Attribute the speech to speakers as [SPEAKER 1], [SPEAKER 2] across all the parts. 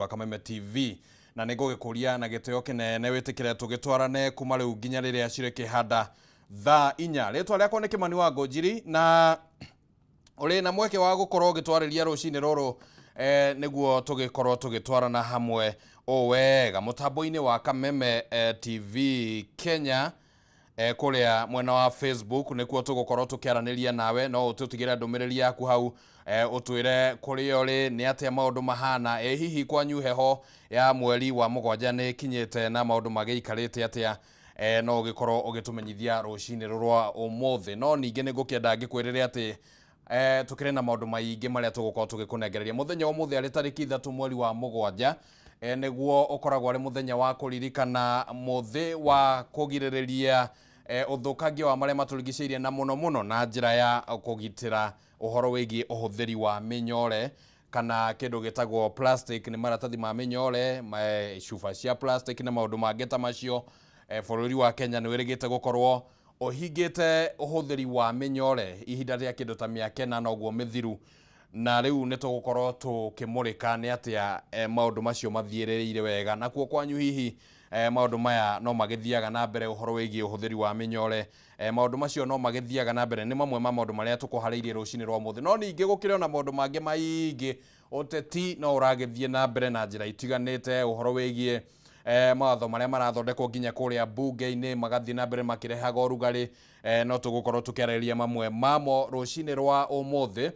[SPEAKER 1] Wa Kameme TV na nĩ ngũgĩkũria na gĩtĩo kĩnene wĩtĩkĩre tũgĩtwarane kuma rĩu nginya rĩrĩa cirĩkĩhanda thaa 4. Rĩtwa rĩakwa nĩ Kĩmani wa Ngũnjiri na ũrĩ na mweke wa gũkorwo ũgĩtwarĩria rũcinĩ rũrũ nĩguo tũgĩkorwo tũgĩtwarana hamwe o wega mũtambo-inĩ wa Kameme TV Kenya kũrĩa mwena wa Facebook nĩkuo tũgũkorwo tũkĩaranĩria nawe. No ũtũtigĩre ndũmĩrĩri yaku hau, ũtwĩre kũrĩa ũrĩ nĩ atĩa maũndũ mahana, ĩ hihi kwanyu heho ya mweri wa 7 nĩ ĩkinyĩte na maũndũ magĩikarĩte atĩa. No ũgĩkorwo ũgĩtũmenyithia rũcinĩ rũrwa ũmũthĩ. No ningĩ nĩ ngũkĩenda ngĩkwĩrĩre atĩ tũkĩrĩ na maũndũ maingĩ marĩa tũgũkorwo tũgĩkũnengereria mũthenya wa ũmũthĩ arĩ tarĩki 3 mweri wa 7, nĩguo ũkoragwo arĩ mũthenya wa kũririkana mũthĩ wa kũgirĩrĩria ũthũkangia wa marĩa matũrigicĩirie, na mũno mũno na njĩra ya kũgitĩra ũhoro wĩgiĩ ũhũthĩri wa mĩnyore kana kĩndũ gĩtagwo plastic, nĩ maratathi ma mĩnyore, cuba cia plastic na maũndũ mangĩ ta macio. Bũrũri wa Kenya nĩ wĩrĩgĩte gũkorwo ũhingĩte ũhũthĩri wa mĩnyore ihinda rĩa kĩndũ ta mĩaka 4 noguo mĩthiru, na rĩu nĩ tũgũkorwo tũkĩmũrĩka nĩ atĩa maũndũ macio mathiĩrĩire wega. Nakuo kwanyu hihi maũndũ maya no magĩthiaga na mbere, ũhoro wĩgiĩ ũhũthĩri wa mĩnyore, maũndũ macio no magĩthiaga na mbere? Nĩ mamwe ma maũndũ marĩa tũkũharĩirie rũcinĩ rwa ũmũthĩ. No ningĩ gũkĩrĩ ona maũndũ mangĩ maingĩ. Ũteti no ũragĩthiĩ na mbere na njĩra itiganĩte, ũhoro wĩgiĩ mawatho marĩa marathondekwo nginya kũrĩa mbunge-inĩ magathiĩ na mbere makĩrehaga ũrugarĩ. No tũgũkorwo tũkĩarĩrĩria mamwe mamo rũcinĩ rwa ũmũthĩ,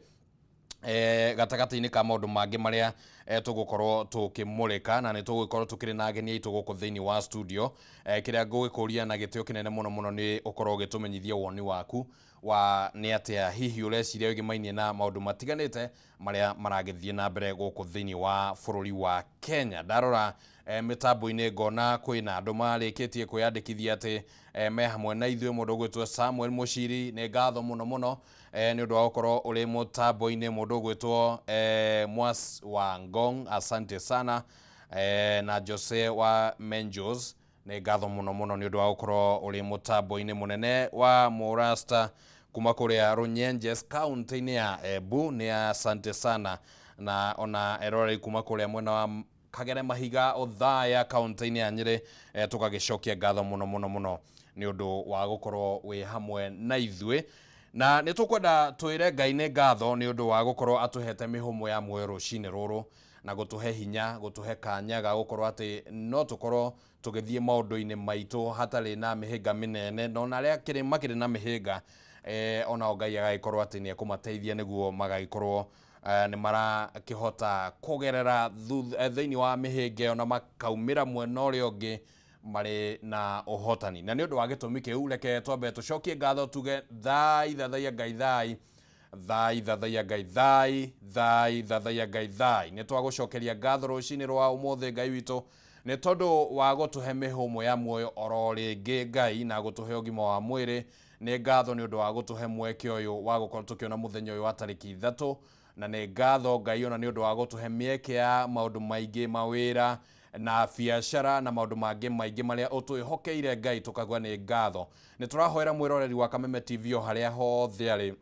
[SPEAKER 1] gatagatĩ-inĩ ka maũndũ mangĩ marĩa tũgũkorwo tũkĩmũrĩka, na nĩ tũgũgĩkorwo tũkĩrĩ na ageni aitũ gũkũ thĩinĩ wa studio. Kĩrĩa ngũgĩkũria na gĩtĩo kĩnene mũno mũno nĩ ũkorwo ũgĩtũmenyithia woni waku wa nĩ atĩa hihi ũreciria wĩgĩmainie na maũndũ matiganĩte marĩa maragĩthiĩ na mbere gũkũ thĩinĩ wa bũrũri wa Kenya. Ndarora mĩtambo-inĩ ngona kwĩna andũ marĩkĩtie kwĩyandĩkithia atĩ me hamwe na ithuĩ. Mũndũ ũgwĩtwo Samuel Mũciri, nĩ ngatho mũno mũno nĩ ũndũ wa gũkorwo ũrĩ mũtambo-inĩ. Mũndũ ũgwĩtwo Mwas wa Ngong, asante sana, na Jose wa Menjos, nĩ ngatho mũno mũno nĩ ũndũ wa gũkorwo ũrĩ mũtambo-inĩ. Mũnene wa Mũrasta kuma kũrĩa Runyenjes kaunti-inĩ ya Embu, nĩ asante sana, na ona eroreri kuma kũrĩa mwena wa Kagere Mahiga Othaya kaunti-inĩ ya Nyĩrĩ, tũgagĩcokia ngatho mũno mũno mũno nĩ ũndũ wa gũkorwo wĩ hamwe na ithuĩ. Na nĩ tũkwenda twĩre Ngai nĩ ngatho nĩ ũndũ wa gũkorwo atũhete mĩhũmũ ya muoyo rũcinĩ rũrũ na gũtũhe hinya, gũtũhe kanya ga gũkorwo atĩ no tũkorwo tũgĩthiĩ maũndũ-inĩ maitũ hatarĩ na mĩhĩnga mĩnene, na ona arĩa makĩrĩ na mĩhĩnga, onao Ngai agagĩkorwo atĩ nĩ ekũmateithia nĩguo magagĩkorwo nĩ marakĩhota kũgerera thĩinĩ wa mĩhĩnga ĩyo na makaumĩra mwena ũrĩa ũngĩ marĩ na ũhotani. Na nĩ ũndũ wa gĩtũmi kĩu, reke twambe tũcokie ngatho, tuge thai thathaiya Ngai, thai thai thathaiya Ngai, thai thai thathaiya Ngai, thai. Nĩ twagũcokeria ngatho rũcinĩ rwa ũmũthĩ, Ngai witũ, nĩ tondũ wa gũtũhe mĩhũmũ ya muoyo oro rĩngĩ, Ngai, na gũtũhe ũgima wa mwĩrĩ. Nĩ ngatho nĩ ũndũ wa gũtũhe mweke ũyũ wa gũkorwo tũkĩona mũthenya ũyũ wa tarĩki 3, na nĩ ngatho, Ngai, ona nĩ ũndũ wa gũtũhe mĩeke ya maũndũ maingĩ, mawĩra na biacara na maũndũ mangĩ maingĩ marĩa ũtwĩhokeire, Ngai, tũkauga nĩ ngatho. Nĩ tũrahoera mwĩroreri wa Kameme TV o harĩa hothe arĩ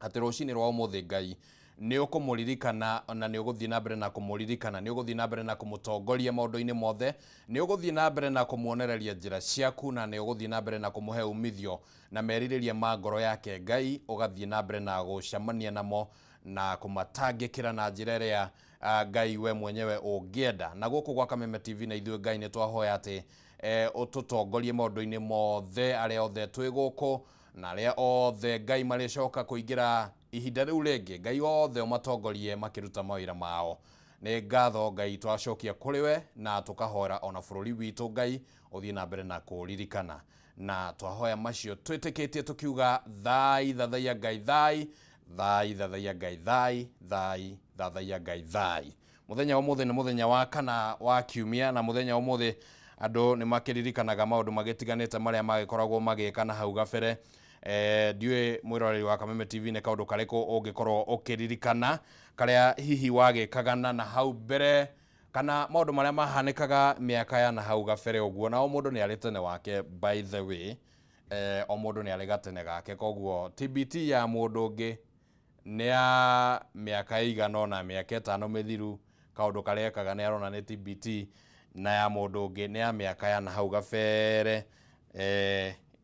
[SPEAKER 1] atĩ rũcinĩ rwa ũmũthĩ, Ngai, nĩ ũkũmũririkana na nĩ ũgũthiĩ na mbere na kũmũririkana, nĩ ũgũthiĩ na mbere na kũmũtongoria maũndũ-inĩ mothe, nĩ ũgũthiĩ na mbere na kũmuonereria njĩra ciaku, na nĩ ũgũthiĩ na mbere na kũmũhe umithio na merirĩria ma ngoro yake. Ngai, ũgathiĩ na mbere na gũcemania namo na kũmatangĩkĩra na njĩra ĩrĩa Ngai we mwenyewe ũngĩenda. Na gũkũ gwa Kameme TV na ithuĩ, Ngai, nĩ twahoya atĩ ũtũtongorie maũndũ-inĩ mothe, arĩa othe twĩ gũkũ na arĩa othe, Ngai, marĩcoka kũingĩra ihinda rĩu rĩngĩ, Ngai, othe ũmatongorie makĩruta mawĩra mao. Nĩ ngatho, Ngai, twacokia kũrĩ we, na tũkahoera ona bũrũri witũ, Ngai, ũthiĩ na mbere na kũririkana. Na twahoya macio twĩtĩkĩtie tũkiuga thai thathaiya Ngai, thai thai thathaiya Ngai, thai thai thathaiya Ngai, thai. Mũthenya wa ũmũthĩ nĩ mũthenya wa kana wa kiumia, na mũthenya wa ũmũthĩ andũ nĩ makĩririkanaga maũndũ magĩtiganĩte marĩa magĩkoragwo magĩka na hau gabere. Ndiũĩ mwĩroreri wa Kameme TV nĩ kaũndũ karĩkũ ũngĩkorwo ũkĩririkana karĩa hihi wagĩkaga na hau mbere, kana maũndũ marĩa mahanĩkaga mĩaka ya na hau gabere ũguo. Na o mũndũ nĩ arĩ tene wake, by the way, o mũndũ nĩ arĩ gatene gake, koguo TBT ya mũndũ ũngĩ nĩ ya mĩaka ĩigana ũna, mĩaka 5 mĩthiru. Kaũndũ karĩa ekaga nĩ arona nĩ TBT na ya mũndũ ũngĩ nĩ ya mĩaka ya nahau gabere,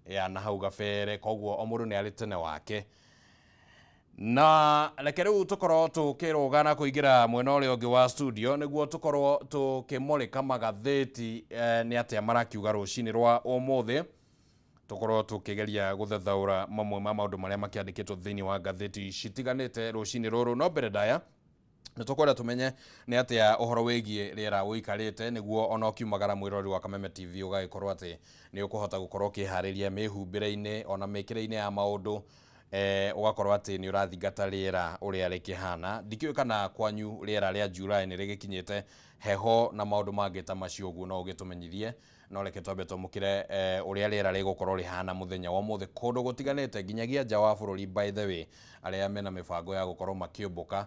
[SPEAKER 1] ya nahau gabere. Koguo o mũndũ nĩ arĩ tene wake. Na reke rĩu tũkorwo tũkĩrũga na kũingĩra mwena ũrĩa ũngĩ wa studio nĩguo tũkorwo tũkĩmũrĩka magathĩti, nĩ atĩa marakiuga rũcinĩ rwa ũmũthĩ. Tũkorwo tũkĩgeria gũthathaũra mamwe ma maũndũ marĩa makĩandĩkĩtwo thĩinĩ wa ngathĩti citiganĩte rũcinĩ rũrũ. No mbere ndaya nĩ tũkwenda tũmenye nĩ atĩa ũhoro wĩgiĩ rĩera ũikarĩte, nĩguo ona ũkiumagara mwĩrori wa Kameme TV ũgagĩkorwo atĩ nĩ ũkũhota gũkorwo ũkĩharĩria mĩhumbĩre-inĩ ona mĩkĩre-inĩ ya maũndũ, ũgakorwo atĩ nĩ ũrathingata rĩera ũrĩa rĩkĩhana. Ndikĩũĩ kana kwanyu rĩera rĩa July nĩ rĩgĩkinyĩte heho na maũndũ mangĩ ta macio, ũguo no ũgĩtũmenyithie. No reke twambe twamũkĩre ũrĩa rĩera rĩgũkorwo rĩhana mũthenya wa ũmũthĩ kũndũ gũtiganĩte nginyagia nja wa bũrũri. By the way, arĩa mena mĩbango ya gũkorwo makĩũmbũka,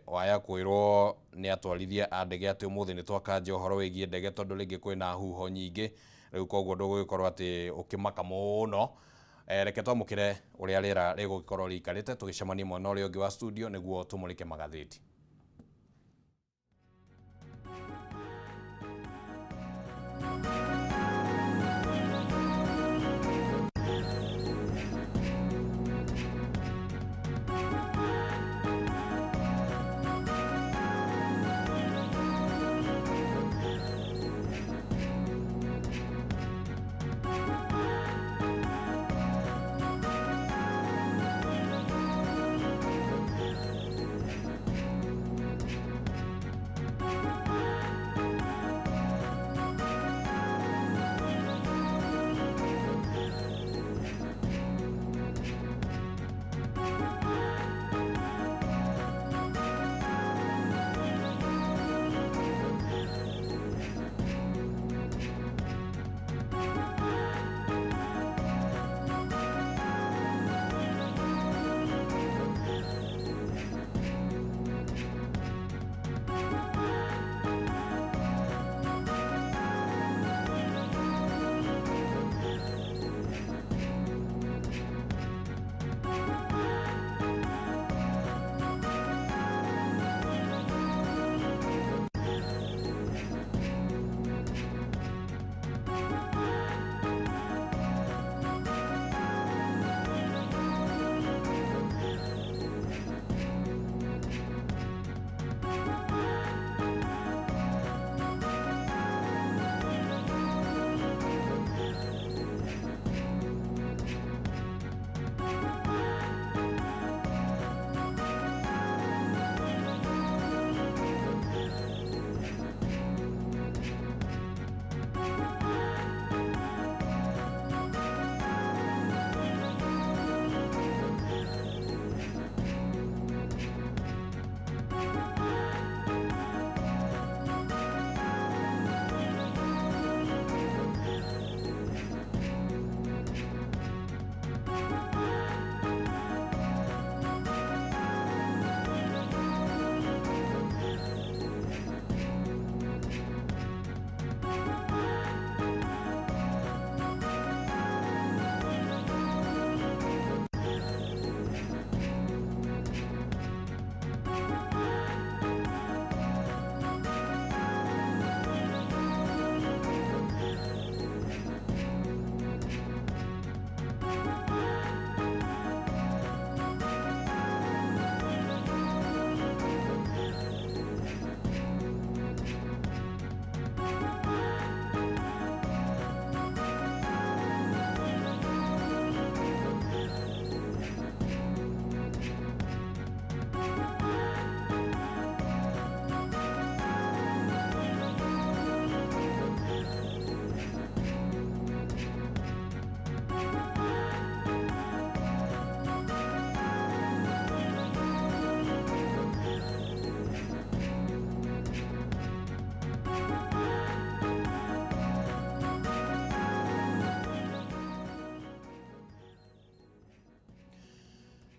[SPEAKER 1] waya kwĩrwo nĩ atwarithia a ndege atĩ ũmũthĩ nĩ twakanja ũhoro wĩgiĩ ndege tondũ rĩngĩ kwĩna huho nyingĩ rĩu, koguo ndũgũgĩkorwo atĩ ũkĩmaka mũno. Reke twamũkĩre ũrĩa rĩera rĩgũgĩkorwo rĩikarĩte, tũgĩcemanie mwena ũrĩa ũngĩ wa studio nĩguo tũmũrĩke magathĩti.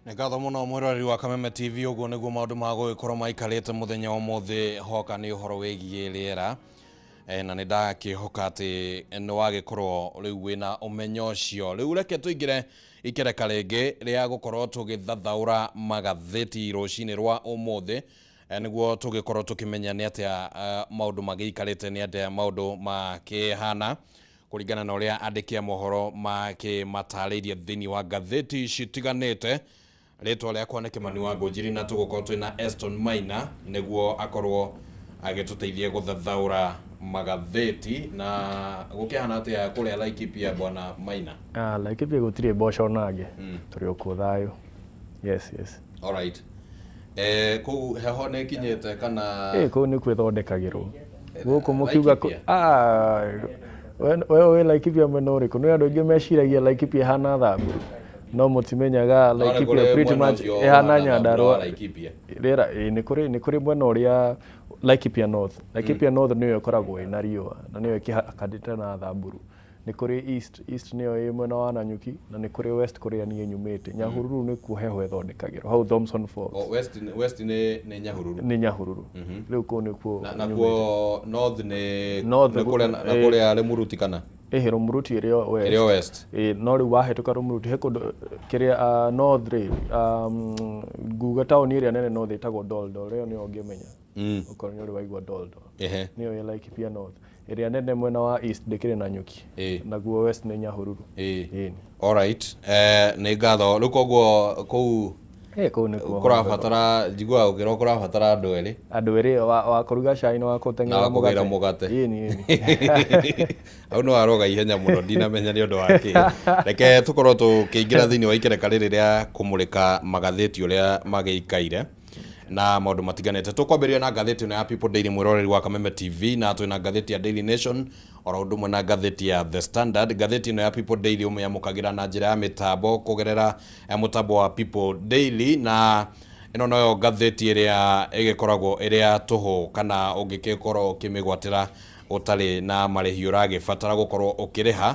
[SPEAKER 1] Nĩ ngatho mũno mwĩroreri wa Kameme TV. Ũguo nĩguo maũndũ ma gũgĩkorwo maikarĩte mũthenya wa ũmũthĩ hoka nĩ ũhoro wĩgiĩ rĩera, na nĩ ndakĩhoka atĩ nĩ wagĩkorwo rĩu wĩna ũmenyo ũcio. Rĩu reke tũingĩre ikereka rĩngĩ rĩa gũkorwo tũgĩthathaũra magathĩti rũcinĩ rwa ũmũthĩ. Nĩguo tũgĩkorwo tũkĩmenya nĩ atĩa maũndũ magĩikarĩte, nĩ atĩa maũndũ makĩhana kũringana na ũrĩa andĩki a mohoro makĩmatarĩirie thĩinĩ wa ngathĩti citiganĩte. Rĩtwa rĩakwa nĩ Kĩmani wa Ngũnjiri na tũgũkorwo twĩna Eston Maina nĩguo akorwo agĩtũteithia gũthathaũra magathĩti. Na gũkĩhana atĩa kũrĩa Laikipia, bwana Maina?
[SPEAKER 2] Ah, Laikipia gũtirĩ mboco nangĩ. Tũrĩ o kuo thayũ. Yes.
[SPEAKER 1] Alright. Kũu heho nĩ ĩkinyĩte kana?
[SPEAKER 2] Ĩ, kũu nĩ kwĩthondekagĩrwo. Gũkũ mũkiuga ah, we wĩ Laikipia mwena ũrĩkũ? Nĩ andũ aingĩ meciragia Laikipia ĩhana Thamburu. No mũtimenyaga Laikipia pretty much ĩhana Nyandarua. Rĩera ĩ nĩ kũrĩ mwena ũrĩa Laikipia North. Laikipia North nĩyo ĩkoragwo ĩna riũa na nĩyo ĩkĩhakanĩte na Thamburu. Nĩ kũrĩ East, East nĩyo ĩ mwena wa Nanyuki, na nĩ kũrĩ West kũrĩa niĩ nyumĩte. Nyahururu nĩkuo heho ĩthondekagĩrwo, hau Thomson Falls.
[SPEAKER 1] Oh, West nĩ Nyahururu.
[SPEAKER 2] Nĩ Nyahururu. Rĩu kũu nĩkuo.
[SPEAKER 1] Na nakuo North nĩ North nĩ kũrĩa na kũrĩa Rĩmuruti kana?
[SPEAKER 2] Ĩhĩ, Rũmuruti ĩrĩ o West.
[SPEAKER 1] Ĩrĩ o West.
[SPEAKER 2] Ĩ, no rĩu wahĩtũka Rũmuruti he kũndũ kĩrĩa North rĩ, nguga taũni ĩrĩa nene North ĩtagwo Doldol, ĩyo nĩyo ũngĩmenya. Okorwo nĩ ũrĩ waigua Doldol. Nĩyo ĩ Laikipia North. Ĩrĩa nene mwena wa East ndĩkĩrĩ Nanyuki. Naguo West nĩ Nyahururu. Ĩni.
[SPEAKER 1] Alright. Nĩ ngatho. Rĩu koguo kũu
[SPEAKER 2] Ĩ, kũu nĩkuo.
[SPEAKER 1] Kũrabatara, njiguaga ũkĩrwo kũrabatara andũ erĩ.
[SPEAKER 2] Andũ erĩ wa kũruga cai na wa gũteng'era.
[SPEAKER 1] Na wa kũgĩra mũgate.
[SPEAKER 2] Ĩni, ĩni.
[SPEAKER 1] Hau nĩ waroga ihenya mũno, ndinamenya nĩ ũndũ wa kĩ. Reke tũkorwo tũkĩingĩra thĩinĩ wa ikereka rĩrĩ rĩa kũmũrĩka magathĩti ũrĩa magĩikaire na maũndũ matiganĩte. Tũkwambĩrĩria na ngathĩti ĩno ya People Daily, mwĩroreri wa Kameme TV, na twĩna ngathĩti ya Daily Nation oro ũndũ ũmwe na ngathĩti ya The Standard. Ngathĩti ĩno ya People Daily ũmĩamũkagĩra na njĩra ya mĩtambo kũgerera mũtambo wa People Daily, na ĩno noyo ngathĩti ĩrĩa ĩgĩkoragwo ĩrĩ ya tũhũ kana ũngĩgĩkorwo ũkĩmĩgwatĩra ũtarĩ na marĩhi ũragĩbatara gũkorwo ũkĩrĩha,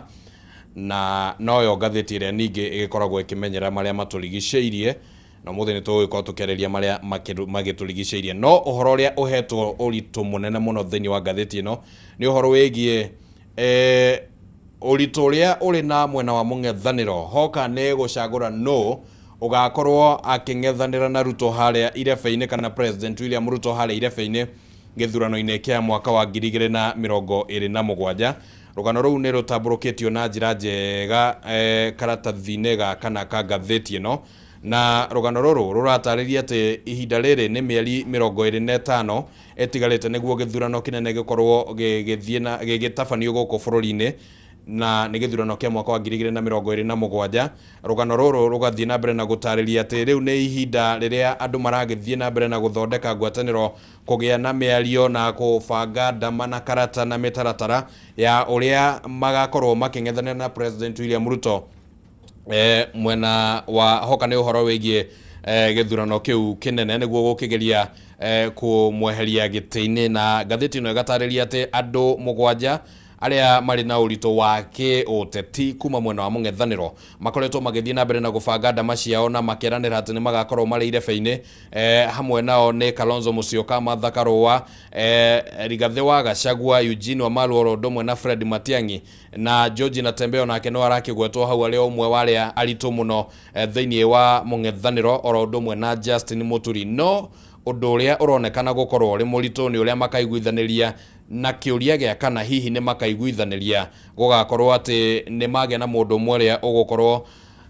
[SPEAKER 1] na noyo ngathĩti ĩrĩa ningĩ ĩgĩkoragwo ĩkĩmenyera marĩa matũrigicĩirie, na ũmũthĩ nĩ tũgũgĩkorwo tũkĩarĩria marĩa magĩtũrigicĩirie. No ũhoro ũrĩa ũhetwo ũritũ mũnene mũno thĩinĩ wa ngathĩti ĩno nĩ ũhoro wĩgiĩ ũritũ ũrĩa ũrĩ na mwena wa mũng'ethanĩro hoka nĩ gũcagũra nũ ũgakorwo akĩng'ethanĩra na Ruto harĩa irebe-inĩ, kana President William Ruto harĩa irebe-inĩ gĩthurano-inĩ kĩa mwaka wa 2027. Rũgano rũu nĩ rũtambũrũkĩtio na njĩra njega karatathi-inĩ ga kana ka ngathĩti ĩno, na rũgano rũrũ rũratarĩria atĩ ihinda rĩrĩ nĩ mĩeri 25 ĩtigarĩte nĩguo gĩthurano kĩnene gĩkorwo gĩgĩthiĩ na gĩgĩtabanio gũkũ bũrũri-inĩ, na nĩ gĩthurano kĩa mwaka wa 2027. Rũgano rũrũ rũgathiĩ na mbere na gũtarĩria atĩ rĩu nĩ ihinda rĩrĩa andũ maragĩthiĩ na mbere na gũthondeka ngwatanĩro, kũgĩa na mĩario na kũbanga ndama na karata na mĩtaratara ya ũrĩa magakorwo makĩng'ethanĩra na President William Ruto mwena wa hoka nĩ ũhoro wĩgiĩ gĩthurano kĩu kĩnene nĩguo gũkĩgeria kũmweheria gĩtĩ-inĩ. Na ngathĩti ĩno ĩgatarĩria atĩ andũ mũgwanja arĩa marĩ na ũritũ wa kĩũteti kuma mwena wa mũng'ethanĩro makoretwo magĩthiĩ na mbere na gũbanga ndama ciao na makeranĩra atĩ nĩ magakorwo marĩ irebe-inĩ. Hamwe nao nĩ Kalonzo Musyoka, Martha Karua, Rigathĩ wa Gachagua, Eugene Wamalwa oro ũndũ ũmwe na Fred Matiang'i, na George Natembeya nake no arakĩgwetwo hau arĩ o ũmwe wa arĩa aritũ mũno thĩinĩ wa mũng'ethanĩro, oro ũndũ ũmwe na Justin Muturi. No ũndũ ũrĩa ũronekana gũkorwo ũrĩ mũritũ nĩ ũrĩa makaiguithanĩria, na kĩũria gĩa kana hihi nĩ makaiguithanĩria gũgakorwo atĩ nĩ magĩa na mũndũ ũmwe ũrĩa ũgũkorwo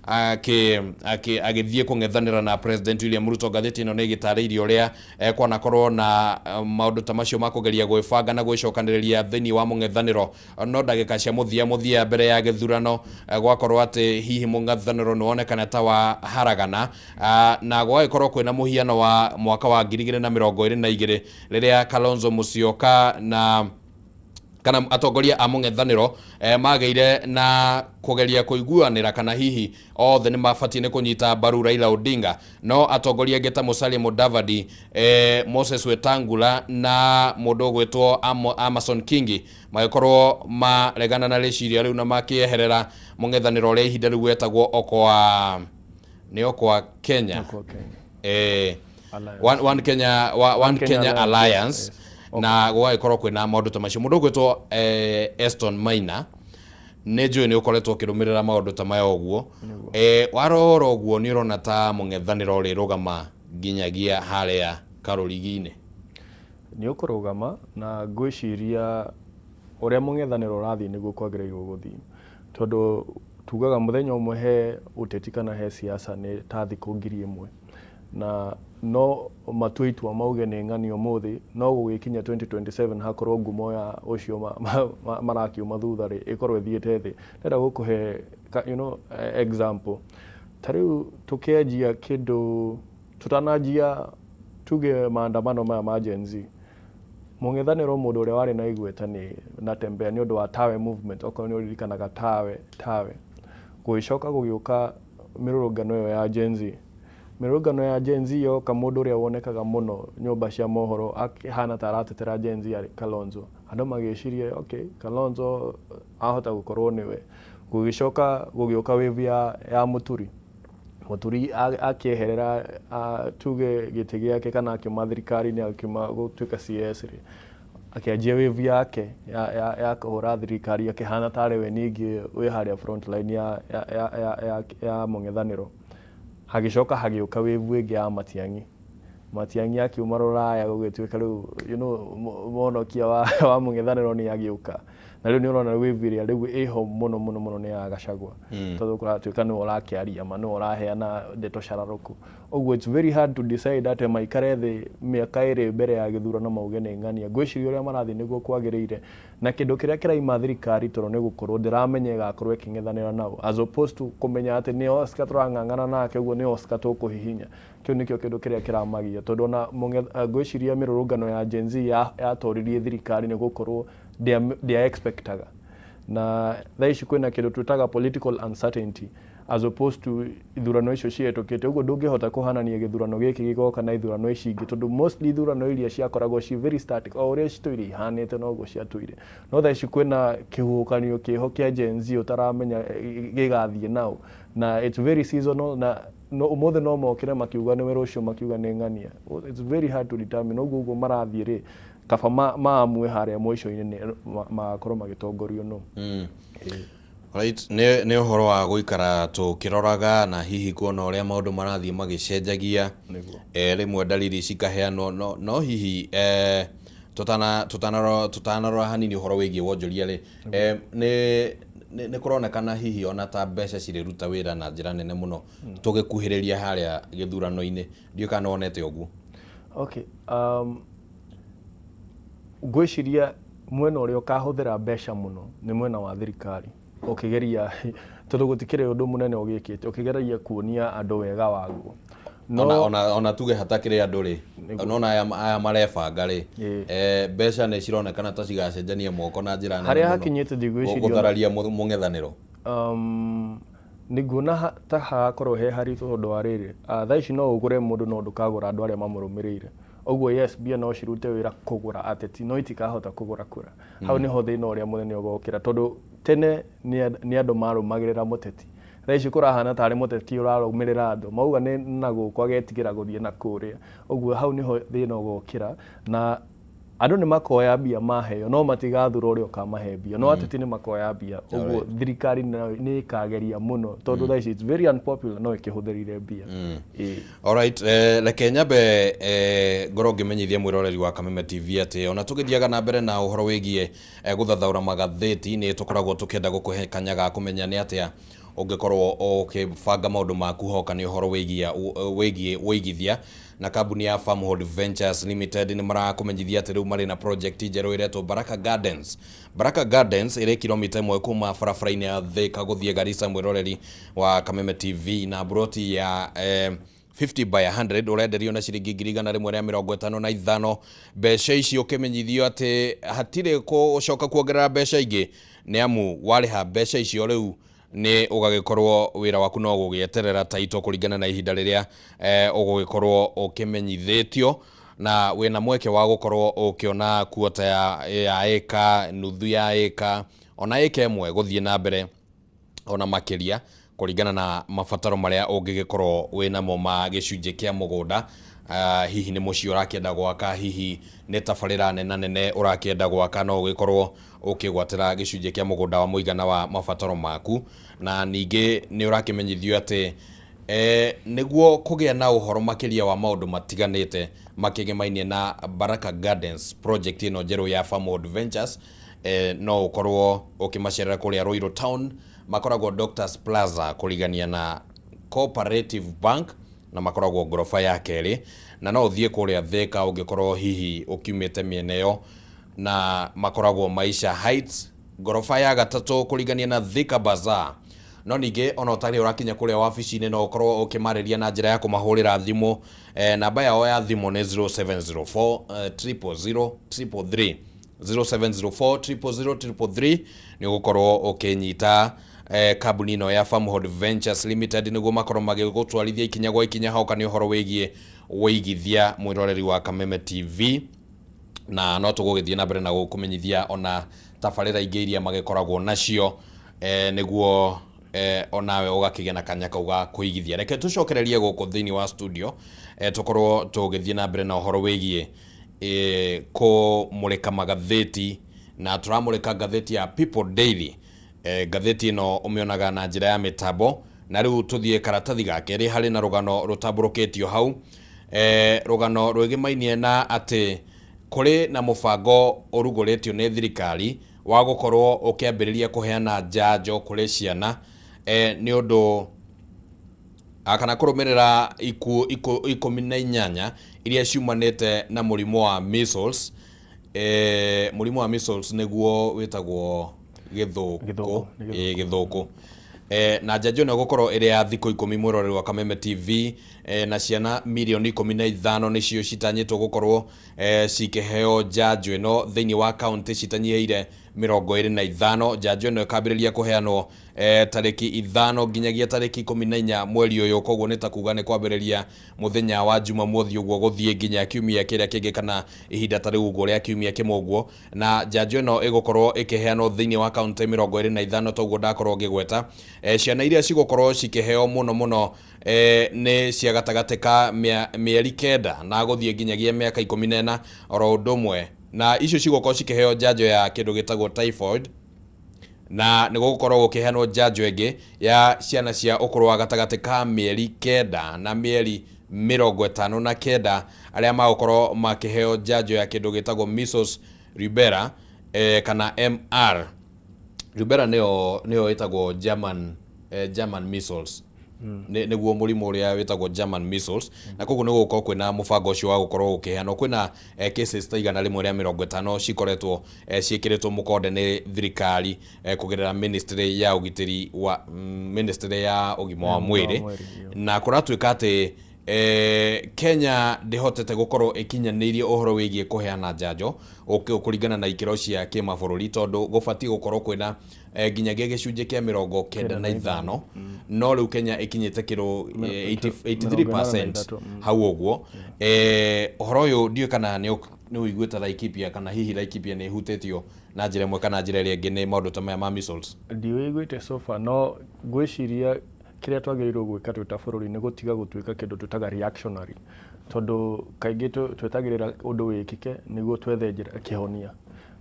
[SPEAKER 1] agĩthiĩ kũng'ethanĩra na President William Ruto. Ngathĩti ĩno nĩ ĩgĩtarĩirie ũrĩa kwanakorwo na maũndũ ta macio ma kũgeria gwĩbanga na gwĩcokanĩrĩria thĩinĩ wa mũng'ethanĩro, no ndagĩka cia mũthia mũthia mbere ya gĩthurano gwakorwo atĩ hihi mũng'ethanĩro nĩ wonekana ta wa haragana, na gwagĩkorwo kwĩna mũhiano wa mwaka wa 2022 rĩrĩa Kalonzo Musyoka na kana atongoria a mũng'ethanĩro magĩire na kũgeria kũiguanĩra kana hihi othe nĩ mabatiĩ nĩ kũnyita mbaru Raila Odinga, no atongoria angĩ ta Musalia Mudavadi, Moses Wetangula na mũndũ ũgwĩtwo Amason Kingi magĩkorwo maregana na rĩciria rĩu na makĩeherera mũng'ethanĩro ũrĩa ihinda rĩu wetagwo Okoa, nĩ Okoa Kenya.
[SPEAKER 2] Okoa Kenya.
[SPEAKER 1] One Kenya, One
[SPEAKER 2] Kenya
[SPEAKER 1] Kenya
[SPEAKER 2] Alliance,
[SPEAKER 1] Alliance.
[SPEAKER 2] Yes.
[SPEAKER 1] Na gũgagĩkorwo kwĩna maũndũ ta macio. Mũndũ ũgwĩtwo Eston Maina, nĩ njũĩ nĩ ũkoretwo ũkĩrũmĩrĩra maũndũ ta maya ũguo, warora ũguo nĩ ũrona ta mũng'ethanĩro ũrĩrũgama nginyagia harĩa? Karũrigi-inĩ?
[SPEAKER 2] Nĩ ũkũrũgama, na ngwĩciria ũrĩa mũng'ethanĩro ũrathiĩ nĩguo kwagĩrĩirwo gũthiĩ, tondũ tugaga mũthenya ũmwe he ũteti kana he siasa nĩ ta thikũ 1000, na no matue itua mauge nĩ ng'ani ũmũthĩ, no gũgĩkinya 2027 hakorwo ngumo ya ũcio marakiuma thutha rĩ ĩkorwo ĩthiĩte thĩ. Ndĩrenda gũkũhe example, ta rĩu tũkĩanjia kĩndũ, tũtananjia tuge maandamano maya ma Gen Z, mũng'ethanĩro mũndũ ũrĩa warĩ na igweta nĩ Natembeya nĩ ũndũ wa Tawe movement, okorwo nĩ ũririkanaga Tawe Tawe. Gũgĩcoka gũgĩũka mĩrũrũngano ĩyo ya Gen Z. Mĩrũrũngano ya Gen Z yoka, mũndũ ũrĩa wonekaga mũno nyũmba cia mohoro akĩhana ta aratetera Gen Z arĩ Kalonzo. Andũ magĩciria, okay, Kalonzo ahota gũkorwo nĩwe. Gũgĩcoka gũgĩũka wave ya Mũturi. Mũturi akĩeherera tuge gĩtĩ gĩake kana akiuma thirikari-inĩ, akiuma gũtuĩka CS rĩ, akĩanjia wave yake ya kũhũra thirikari, akĩhana tarĩ we ningĩ wĩ harĩa front line ya mũng'ethanĩro. Hagĩcoka hagĩũka wave ĩngĩ ya Matiang'i. Matiang'i akiuma rũraya, gũgĩtuĩka rĩu mũhonokia wa mũng'ethanĩro nĩ agĩũka. Na rĩu nĩ ũrona wave ĩrĩa rĩu ĩho mũno mũno mũno nĩ ya Gachagua, tondũ kũratuĩka nĩwe ũrakĩaria ma, nĩwe ũraheana ndeto cararũku. Ũguo it's very hard to decide atĩ maikare thĩ mĩaka 2 mbere ya gĩthurano mauge nĩ ng'ania. Ngwĩciria ũrĩa marathiĩ nĩguo kwagĩrĩire, na kĩndũ kĩrĩa kĩraima thirikari toro nĩ gũkorwo ndĩramenya ĩgakorwo ĩkĩng'ethanĩra nao, as opposed to kũmenya atĩ nĩ Oscar tũrang'ang'ana nake, ũguo nĩ Oscar tũkũhihinya. Kĩu nĩkĩo kĩndũ kĩrĩa kĩramagia, tondũ ona ngwĩciria mĩrũrũngano ya Gen Z yatoririe thirikari nĩ gũkorwo ndĩa expectaga. Na thaa ici kwĩna kĩndũ twĩtaga political uncertainty as opposed to ithurano icio cihetũkĩte. Ũguo ndũngĩhota kũhanania gĩthurano gĩkĩ gĩgoka na ithurano ici ingĩ, tondũ mostly ithurano iria ciakoragwo ci very static, o ũrĩa citũire ihanĩte noguo ciatũire. No thaa ici kwĩna kĩhuhũkanio kĩho kĩa Gen Z ũtaramenya gĩgathiĩ nao, na it's very seasonal, na no ũmũthĩ no mokĩre makiuga nĩwe, rũciũ makiuga nĩ ng'ania. It's very hard to determine. Ũguo marathiĩ rĩ, kaba maamue harĩa mũico-inĩ nĩ magakorwo magĩtongorio no.
[SPEAKER 1] Right, nĩ ũhoro wa gũikara tũkĩroraga na hihi kuona ũrĩa maũndũ marathiĩ magĩcenjagia.
[SPEAKER 2] Nĩguo.
[SPEAKER 1] Rĩmwe dalili cikaheanwo, no hihi tũtanarora hanini ũhoro wĩgiĩ wonjoria rĩ, nĩ kũronekana hihi ona ta mbeca cirĩruta wĩra na njĩra nene mũno tũgĩkuhĩrĩria harĩa gĩthurano-inĩ. Ndiũĩ kana wonete ũguo.
[SPEAKER 2] Okay, ngwĩciria mwena ũrĩa ũkahũthĩra mbeca mũno nĩ mwena wa thirikari, ũkĩgeria, tondũ gũtikĩrĩ ũndũ mũnene ũgĩkĩte, ũkĩgeria kuonia andũ wega waguo.
[SPEAKER 1] No ona tuge hatakĩrĩ andũ rĩ, nona aya marebanga rĩ, mbeca nĩ cironekana ta cigacenjania moko na njĩra nene
[SPEAKER 2] harĩa hakinyĩte ndigwĩciria
[SPEAKER 1] gũthararia mũng'ethanĩro.
[SPEAKER 2] Nĩnguona ta hagakorwo he haritũ, tondũ wa rĩrĩ, thaa ici no ũgũre mũndũ no ndũkagũra andũ arĩa mamũrũmĩrĩire. Ũguo yes, mbia no cirute wĩra kũgũra ateti, no itikahota kũgũra kura. Hau nĩho thĩna ũrĩa mũnene ũgokĩra, tondũ tene nĩ andũ marũmagĩrĩra mũteti. Thaa ici kũrahana tarĩ mũteti ũrarũmĩrĩra andũ, mauga nĩ na gũkũ agetigĩra gũthiĩ na kũrĩa. Ũguo hau nĩho thĩna ũgokĩra, na andũ nĩ makoya mbia maheo, no matigathura ũrĩa ũkamahe mbia, no ateti nĩ makoya mbia. Ũguo thirikari nĩ ĩkageria mũno, tondũ thaa ici it's very unpopular, no ĩkĩhũthĩrire mbia.
[SPEAKER 1] Alright, reke nyambe ngorwo ngĩmenyithia mwĩroreri wa Kameme TV atĩ ona tũgĩthiaga na mbere na ũhoro wĩgiĩ gũthathaũra magathĩti, nĩ tũkoragwo tũkĩenda gũkũhe kanya ga kũmenya nĩ atĩa ũngĩkorwo ũkĩbanga maũndũ maku hoka nĩ ũhoro wĩgiĩ ũigithia. Na kambuni ya Farmhold Ventures Limited nĩ marakũmenyithia atĩ rĩu marĩ na project njerũ ĩretwo Baraka Gardens. Baraka Gardens ĩrĩ kilomita 1 kuma barabara-inĩ ya Thika gũthiĩ Garissa, mwĩroreri wa Kameme TV, na broti ya 50 by 100 ũrenderio na ciringi 155,000. Mbeca ici ũkĩmenyithio atĩ hatirĩ gũcoka kuongerera mbeca ingĩ, nĩ amu warĩha mbeca icio rĩu nĩ ũgagĩkorwo wĩra waku no gũgĩeterera taito kũringana na ihinda rĩrĩa ũgũgĩkorwo ũkĩmenyithĩtio, na wĩna mweke wa gũkorwo ũkĩona kuota ya ĩka, nuthu ya ĩka, ona ĩka 1 gũthiĩ na mbere ona makĩria kũringana na mabataro marĩa ũngĩgĩkorwo wĩnamo ma gĩcunjĩ kĩa mũgũnda. Hihi nĩ mũciĩ ũrakĩenda gwaka, hihi nĩ tabarĩra nena nene ũrakĩenda gwaka, no ũgĩkorwo ũkĩgwatĩra gĩcunjĩ kĩa mũgũnda wa mũigana wa mabataro maku. Na ningĩ nĩ ũrakĩmenyithio atĩ Nĩguo kũgĩa na ũhoro makĩria wa maũndũ matiganĩte makĩgĩmainie na Baraka Gardens project ĩno njerũ ya Farmhold Ventures, no ũkorwo ũkĩmacerera kũrĩa Ruiru Town, makoragwo Doctors Plaza kũrigania na Cooperative Bank, na makoragwo ngoroba ya kerĩ. Na no ũthiĩ kũrĩa Thika ũngĩkorwo hihi ũkiumĩte mĩena ĩyo, na makoragwo Maisha Heights ngoroba ya gatatũ kũringania na Thika Bazaar. No ningĩ ona ũtarĩ ũrakinya kũrĩa wabici-inĩ, no ũkorwo ũkĩmarĩria na njĩra ya kũmahũrĩra thimũ. Namba yao ya thimũ nĩ 0704 000 333, 0704 000 333. Nĩ ũgũkorwo ũkĩnyita kambuni ĩno ya Farmhold Ventures Limited nĩguo makorwo magĩgũtwarithia ikinya gwa ikinya hoka nĩ ũhoro wĩgiĩ wĩigithia, mwĩroreri wa Kameme TV. Na no tũgũgĩthiĩ na mbere na gũkũmenyithia ona tabarĩra ingĩ iria magĩkoragwo nacio, nĩguo onawe ũgakĩgĩa na kanya kau ga kũigithia. Reke tũcokererie gũkũ thĩinĩ wa studio, tũkorwo tũgĩthiĩ na mbere na ũhoro wĩgiĩ kũmũrĩka magathĩti, na tũramũrĩka ngathĩti ya People Daily. Ngathĩti ĩno ũmĩonaga na njĩra ya mĩtambo, na rĩu tũthiĩ karatathi ga kerĩ harĩ na rũgano rũtambũrũkĩtio hau, rũgano rwĩgĩmainie na atĩ kũrĩ na mũbango ũrugũrĩtio nĩ thirikari wa gũkorwo ũkĩambĩrĩria kũheana njanjo kũrĩ ciana, nĩ ũndũ kana kũrũmĩrĩra ikuũ 18 iria ciumanĩte na mũrimũ wa measles. Mũrimũ wa measles nĩguo wĩtagwo gĩthũkũ.
[SPEAKER 2] Gĩthũkũ, nĩ.
[SPEAKER 1] Gĩthũkũ. Na njanjo ĩno ĩgũkorwo ĩrĩ ya thikũ 10, mwĩroreri wa Kameme TV, na ciana mirioni 15 nĩcio citanyĩtwo gũkorwo cikĩheo njanjo ĩno thĩinĩ wa kaunti citanyihĩire 25. Njanjo ĩno ĩkambĩrĩria kũheanwo tarĩki 5 nginyagia tarĩki 14 mweri ũyũ, koguo nĩ ta kuga nĩ kwambĩrĩria mũthenya wa Jumamothi ũguo gũthiĩ nginya kiumia kĩrĩa kĩngĩ, kana ihinda ta rĩu ũguo rĩa kiumia kĩmwe ũguo. Na njanjo ĩno ĩgũkorwo ĩkĩheanwo thĩinĩ wa kaunti 25, toguo ndakorwo ngĩgweta. Ciana iria cigũkorwo cikĩheo mũno mũno nĩ cia gatagatĩ ka mĩeri 9 na gũthiĩ nginyagia mĩaka 14. Oro ũndũ ũmwe na icio cigũkorwo cikĩheo njanjo ya kĩndũ gĩtagwo typhoid, na nĩ gũgũkorwo gũkĩheanwo njanjo ĩngĩ ya ciana cia ũkũrũ wa gatagatĩ ka mĩeri 9 na mĩeri 59, arĩa magũkorwo makĩheo njanjo ya kĩndũ gĩtagwo measles, rubella, kana MR. Rubella nĩyo ĩtagwo German measles. Nĩguo mũrimũ ũrĩa wĩtagwo German measles. Na koguo nĩ gũgũkorwo kwĩna mũbango ũcio wa gũkorwo ũkĩheanwo. Kwĩna cases ta 150 cikoretwo ciĩkĩrĩtwo mũkonde nĩ thirikari, kũgerera ministry ya ũgitĩri wa ministry ya ũgima wa mwĩrĩ. Na kũratuĩka atĩ Kenya ndĩhotete gũkorwo ĩkinyanĩirie ũhoro wĩgiĩ kũheana njanjo kũringana na ikĩro cia kĩmabũrũri, tondũ gũbatiĩ gũkorwo kwĩna nginyagia gĩcunjĩ kĩa 95, no rĩu Kenya ĩkinyĩte kĩro 83% hau ũguo. Ũhoro ũyũ ndiũĩ kana nĩ ũiguĩte Laikipia, kana hihi Laikipia nĩ ĩhutĩtio na njĩra ĩmwe kana njĩra ĩrĩa ĩngĩ nĩ maũndũ ta maya ma measles?
[SPEAKER 2] Ndiũiguĩte so far, no ngwĩciria kĩrĩa twagĩrĩirwo gwĩka twĩ ta bũrũri nĩ gũtiga gũtuĩka kĩndũ twĩtaga reactionary, tondũ kaingĩ twetagĩrĩra ũndũ wĩkĩke nĩguo twethe njĩra kĩhonia,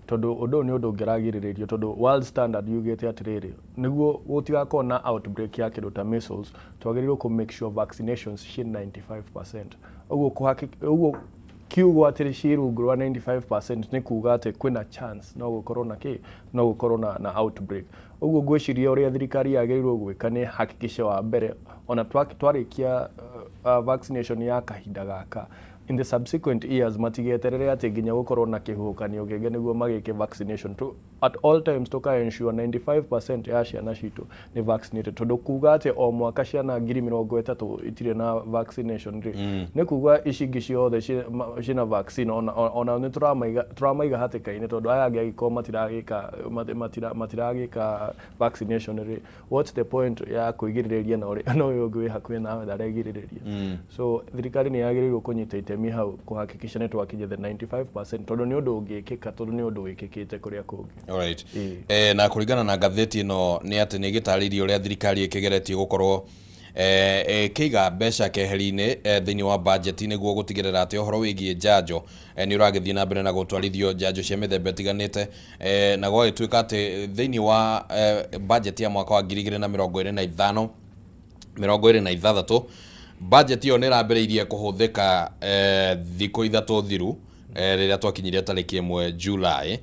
[SPEAKER 2] tondũ ũndũ ũyũ nĩ ũndũ ũngĩragirĩrĩrio, tondũ world standard yugĩte atĩrĩrĩ, nĩguo gũtigakorwo na outbreak ya kĩndũ ta measles, twagĩrĩirwo kũ make sure vaccinations ciĩ 95%. Ũguo ũguo kiugo atĩ ciĩ rungu rwa 95% nĩ kuga atĩ kwĩna chance no gũkorwo na kĩ no gũkorwo na outbreak. Ũguo ngwĩciria ũrĩa thirikari yagĩrĩirwo gwĩka nĩ hakikishe wa mbere, ona twarĩkia vaccination ya kahinda gaka, in the subsequent years matigeterere atĩ nginya gũkorwo na kĩhuhũkanio kĩngĩ nĩguo magĩke vaccination. At all times tũka ensure 95% ya ciana citũ nĩ vaccinated, tondũ kuga atĩ o mwaka ciana 30,000 itirĩ na vaccination rĩ, nĩ kuga ici ingĩ ciothe ciĩna vaccine ona nĩ tũramaiga hatĩka-inĩ, tondũ aya angĩ angĩkorwo matiragĩka vaccination rĩ, what's the point ya kwĩgirĩrĩria na ũrĩa na ũyũ ũngĩ wĩ hakuhĩ nawe ndaregirĩrĩria? So thirikari nĩ yagĩrĩirwo kũnyita itemi hau kũhakikisha nĩ twakinyia the 95%, tondũ nĩ ũndũ ũngĩkĩka, tondũ nĩ ũndũ wĩkĩkĩte kũrĩa kũngĩ.
[SPEAKER 1] Alright.
[SPEAKER 2] Ĩĩ.
[SPEAKER 1] Na kũringana na ngathĩti ĩno nĩ atĩ nĩ ĩgĩtarĩirie ũrĩa thirikari ĩkĩgeretie gũkorwo ĩkĩiga mbeca keheri-inĩ thĩinĩ wa budget nĩguo gũtigĩrĩra atĩ ũhoro wĩgiĩ njanjo nĩ ũragĩthiĩ na mbere na gũtwarithio, njanjo cia mĩthemba ĩtiganĩte, na gwagĩtuĩka atĩ thĩinĩ wa budget ya mwaka wa 2025 26. Budget ĩyo nĩ ĩrambĩrĩirie kũhũthĩka thikũ 3 thiru, rĩrĩa twakinyirie tarĩki 1 July.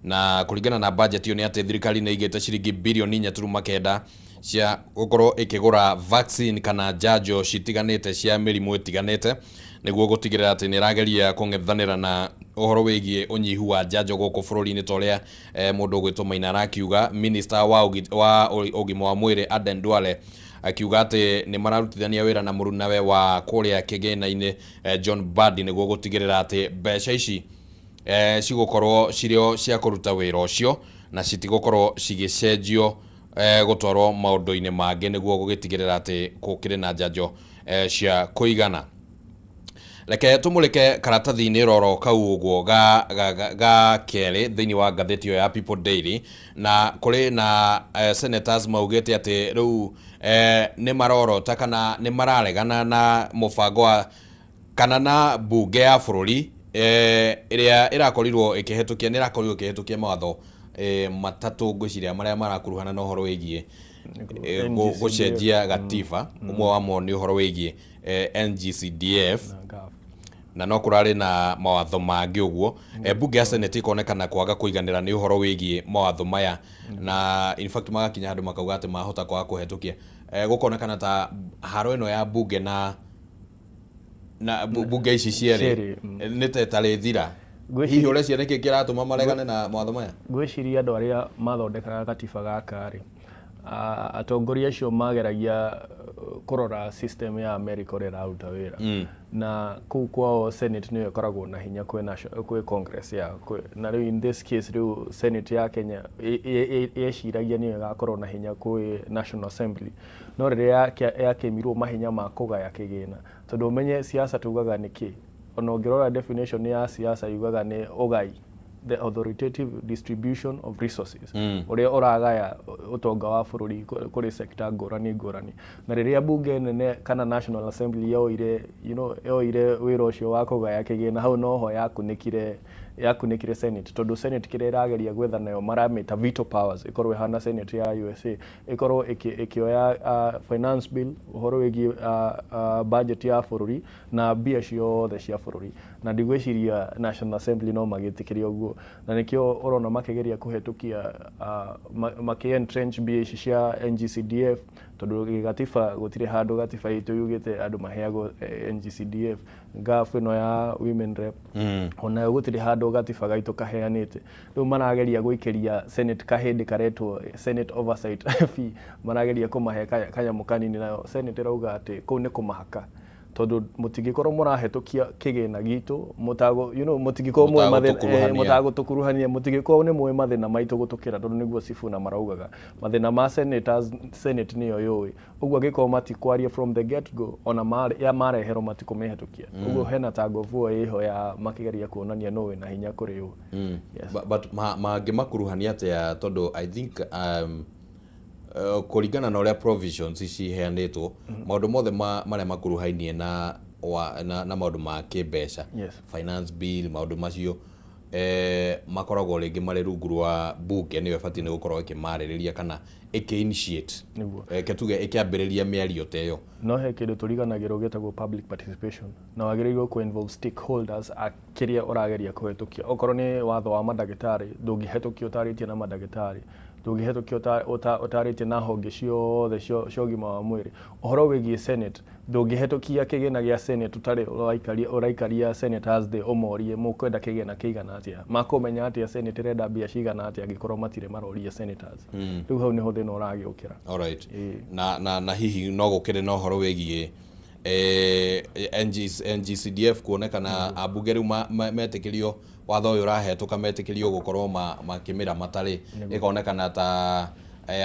[SPEAKER 1] Na kũringana na budget ĩyo nĩ atĩ thirikari nĩ ĩigĩte ciringi birioni 4.9 cia gũkorwo ĩkĩgũra vaccine kana njanjo citiganĩte cia mĩrimũ ĩtiganĩte, nĩguo gũtigĩrĩra atĩ nĩ ĩrageria kũng'ethanĩra na ũhoro wĩgiĩ ũnyihu wa njanjo gũkũ bũrũri-inĩ, ta ũrĩa mũndũ ũgwĩtwo Maina arakiuga. Minister wa ũgima wa mwĩrĩ Aden Duale akiuga atĩ nĩ mararutithania wĩra na mũrunawe wa kũrĩa kĩgĩna-inĩ, John Mbadi, nĩguo gũtigĩrĩra atĩ mbeca ici cigũkorwo cirĩ o cia kũruta wĩra ũcio na citigũkorwo cigĩcenjio gũtwarwo maũndũ-inĩ mangĩ, nĩguo gũgĩtigĩrĩra atĩ gũkĩrĩ na njanjo cia kũigana. Reke tũmũrĩke karatathi-inĩ roro kau ũguo ga kerĩ thĩinĩ wa ngathĩti ĩyo ya People Daily. Na kũrĩ na senators maugĩte atĩ rĩu nĩ marorota kana nĩ mararegana na mũbango wa kana na bunge ya bũrũri ĩrĩa ĩrakorirwo ĩkĩhetũkia, nĩ ĩrakorirwo ĩkĩhetũkia mawatho matatũ, ngwĩciria marĩa marakuruhana na ũhoro wĩgiĩ gũcenjia gatiba. Ũmwe wamo nĩ ũhoro wĩgiĩ NGCDF
[SPEAKER 2] na NGAAF.
[SPEAKER 1] Na no kũrarĩ na mawatho mangĩ ũguo. Bunge ya Senate ĩkonekana kwaga kũiganĩra nĩ ũhoro wĩgiĩ mawatho maya, na in fact magakinya handũ makauga atĩ mahota kwaga kũhetũkia. Gũkonekana ta haro ĩno ya bunge na bunge ici cierĩ
[SPEAKER 2] Cierĩ,
[SPEAKER 1] nĩ ta ĩtarĩ thira. Hihi ũreciria nĩkĩ kĩratũma maregane na mawatho maya?
[SPEAKER 2] Ngwĩciria andũ arĩa mathondekaga gatiba gaka rĩ, atongoria acio mageragia kũrora system ya America ũrĩa ĩraruta wĩra, na kũu kwao Senate nĩyo ĩkoragwo na hinya kwĩ Congress yao. Na rĩu in this case, rĩu Senate ya Kenya yeciragia nĩyo ĩgakorwo na hinya kwĩ National Assembly, no rĩrĩa yakĩmirwo mahinya ma kũgaya kĩgĩna, tondũ ũmenye siasa tugaga nĩ kĩ, ona ũngĩrora definition ya siasa yugaga nĩ ũgai, the authoritative distribution of resources, ũrĩa ũragaya ũtonga wa bũrũri kũrĩ sector ngũrani ngũrani. Na rĩrĩa bunge nene kana National Assembly yoire yoire wĩra ũcio wa kũgaya kĩgĩna, hau noho yakunĩkire Senate, tondũ Senate kĩrĩa ĩrageria gwetha nayo maramĩta veto powers, ĩkorwo ĩhana Senate ya USA, ĩkorwo ĩkĩoya finance bill, ũhoro wĩgiĩ budget ya bũrũri na mbia ciothe cia bũrũri. Na ndigwĩciria National Assembly no magĩtĩkĩre ũguo, na nĩkĩo ũrona makĩgeria kũhetũkia makĩ entrench mbia ici cia NGCDF, tondũ gĩgatiba gũtirĩ handũ gatiba itũ yugĩte andũ maheagwo NGCDF. NGAAF ĩno ya women rep, onayo gũtirĩ handũ gatiba gaitũ kaheanĩte. Rĩu marageria gũikĩria Senate kahĩndĩ karetwo Senate oversight fee, marageria kũmahe kanyamũ kanini, nayo Senate ĩrauga atĩ kũu nĩ kũmahaka, tondũ mũtingĩkorwo mũrahetũkia kĩgĩna gitũ mũtago mũtingĩkorwo mũĩ mathĩna
[SPEAKER 1] Mũtagũtũkuruhania.
[SPEAKER 2] Mũtagũtũkuruhania, mũtingĩkorwo nĩ mũĩ mathĩna maitũ gũtũkĩra, tondũ nĩguo Sifuna maraugaga mathĩna ma senators, Senate nĩyo yũĩ ũguo. Angĩkorwo matikwaria from the get go, ona ya mareherwo matikũmĩhetũkia. Ũguo hena tug of war ĩho ya makĩgeria kuonania nũ wĩna hinya kũrĩ ũ. Yes.
[SPEAKER 1] But mangĩmakuruhania atĩa? Tondũ I think kũringana na ũrĩa provisions ici iheanĩtwo, maũndũ mothe marĩa makuruhainie na maũndũ ma kĩmbeca, finance bill, maũndũ macio makoragwo rĩngĩ marĩ rungu rwa bunge, nĩyo ĩbatiĩ nĩ gũkorwo ĩkĩmarĩrĩria kana ĩkĩ initiate, ke tuge ĩkĩambĩrĩria mĩario ta ĩyo.
[SPEAKER 2] No he kĩndũ tũriganagĩrwo gĩtagwo public participation, na wagĩrĩirwo kũ involve stakeholders a kĩrĩa ũrageria kũhetũkia. Okorwo nĩ watho wa mandagĩtarĩ, ndũngĩhetũkia ũtarĩtie na mandagĩtarĩ, ndũngĩhetũkia ũtarĩtie na honge ciothe cia ũgima wa mwĩrĩ. Ũhoro wĩgiĩ Senate, ndũngĩhetũkia kĩgĩna gĩa Senate ũtarĩ ũraikaria senators thĩ ũmorie mũkwenda kĩgĩna kĩigana atĩa. Makũmenya atĩa Senate ĩrenda mbia cigana atĩa angĩkorwo matirĩ maroria senators? Rĩu hau nĩho thĩna ũragĩũkĩra.
[SPEAKER 1] Alright.
[SPEAKER 2] Ĩĩ.
[SPEAKER 1] Na hihi no gũkĩrĩ na ũhoro wĩgiĩ NGCDF, kuonekana ambunge rĩu metĩkĩrio watho ũyũ ũrahetũka, metĩkĩrio gũkorwo makĩmĩramata rĩ, ĩkonekana ta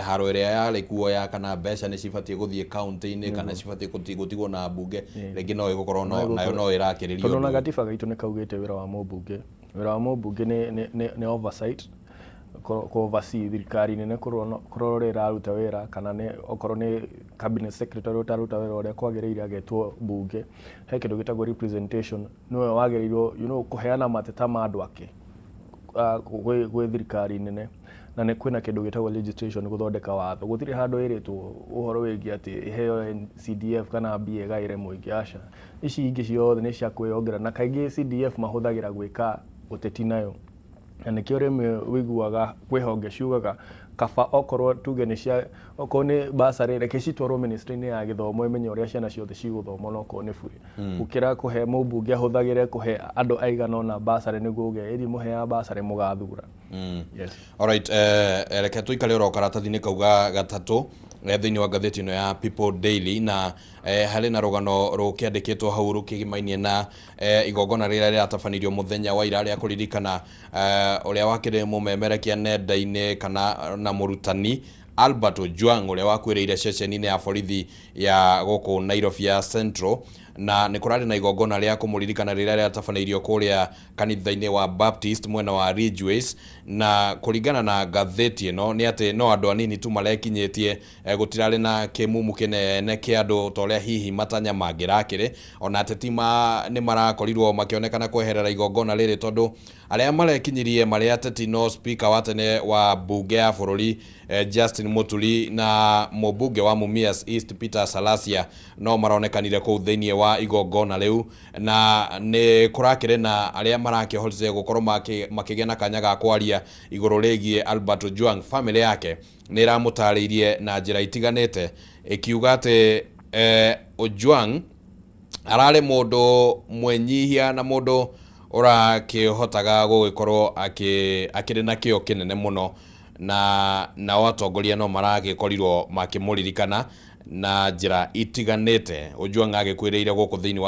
[SPEAKER 1] haro ĩrĩa yarĩ kuo ya kana mbeca nĩ cibatiĩ gũthiĩ kaunti-inĩ kana cibatiĩ gũtigwo na mbunge, rĩngĩ no ĩgũkorwo nayo no ĩrakĩrĩrio
[SPEAKER 2] Tondũ ona
[SPEAKER 1] ũndũ ũyũ.
[SPEAKER 2] Gatiba gaitũ nĩ kaugĩte wĩra wa mũmbunge, wĩra wa mũmbunge nĩ oversight, kũ oversee thirikari nene, kũrora ũrĩa ĩraruta wĩra, kana nĩ okorwo nĩ cabinet secretary ũtaruta wĩra ũrĩa kwagĩrĩire agetwo bunge. He kĩndũ gĩtagwo representation, nĩwe wagĩrĩirwo kũheana mateta ma andũ ake gwĩ thirikari nene. Na Na nĩ kwĩna kĩndũ gĩtagwo legislation, gũthondeka watho. Gũtirĩ handũ ĩrĩtwo ũhoro wĩgiĩ atĩ ĩheo CDF kana mbia ĩgaĩre mũingĩ, aca. Ici ingĩ ciothe nĩ cia kwĩyongerera, na kaingĩ CDF mahũthagĩra gwĩka ũteti nayo, na nĩkĩo rĩmwe wĩiguaga kwĩ honge ciugaga kaba okorwo tuge nĩ cia, okorwo nĩ bursary, reke citwarwo ministry-inĩ ya gĩthomo ĩmenye ũrĩa ciana ciothe cigũthoma, onokorwo nĩ bure, gũkĩra kũhe mũmbunge ahũthagĩre kũhe andũ aigana ũna bursary nĩguo uge ĩri mũheaga bursary mũgathura. Yes.
[SPEAKER 1] Alright, reke tũikare oro karatathi-inĩ kau ga gatatũ thĩinĩ wa ngathĩti ĩno ya People Daily, na harĩ na rũgano rũkĩandĩkĩtwo hau rũkĩgimainie na igongona rĩrĩa rĩratabanirio mũthenya wa ira rĩa kũririkana ũrĩa wakĩrĩ mũmemerekia nenda-inĩ kana na mũrutani Albert Ojwang, ũrĩa wakuĩrĩire ceceni-inĩ ya borithi ya gũkũ Nairobi ya Central. Na nĩ kũrarĩ na igongona rĩa kũmũririkana rĩrĩa rĩratabanĩirio kũrĩa kanitha-inĩ wa Baptist mwena wa Ridgeways. Na kũringana na ngathĩti ĩno nĩ atĩ no andũ anini tu marekinyĩtie, gũtirarĩ na kĩmumu kĩnene kĩa andũ ta ũrĩa hihi matanya mangĩrakĩrĩ. Ona ateti nĩ marakorirwo makĩonekana kweherera igongona rĩrĩ, tondũ arĩa marekinyirie marĩ ateti no speaker wa tene wa mbunge ya bũrũri Justin Muturi na mũmbunge wa Mumias East Peter Salasia no maronekanire kũu thĩinĩ wa igongona rĩu. Na nĩ kũrakĩrĩ na arĩa marakĩhotire gũkorwo makĩgĩa na kanya ga kwaria igũrũ rĩgiĩ Albert Ojwang. Family yake nĩ ĩramũtarĩirie na njĩra itiganĩte, ĩkiuga atĩ Ojwang ararĩ mũndũ mwĩnyihia na mũndũ ũrakĩhotaga gũgĩkorwo akĩrĩ na kĩo kĩnene mũno, na nao atongoria no maragĩkorirwo makĩmũririkana na njĩra itiganĩte. Ojwang agĩkuĩrĩire gũkũ thĩinĩ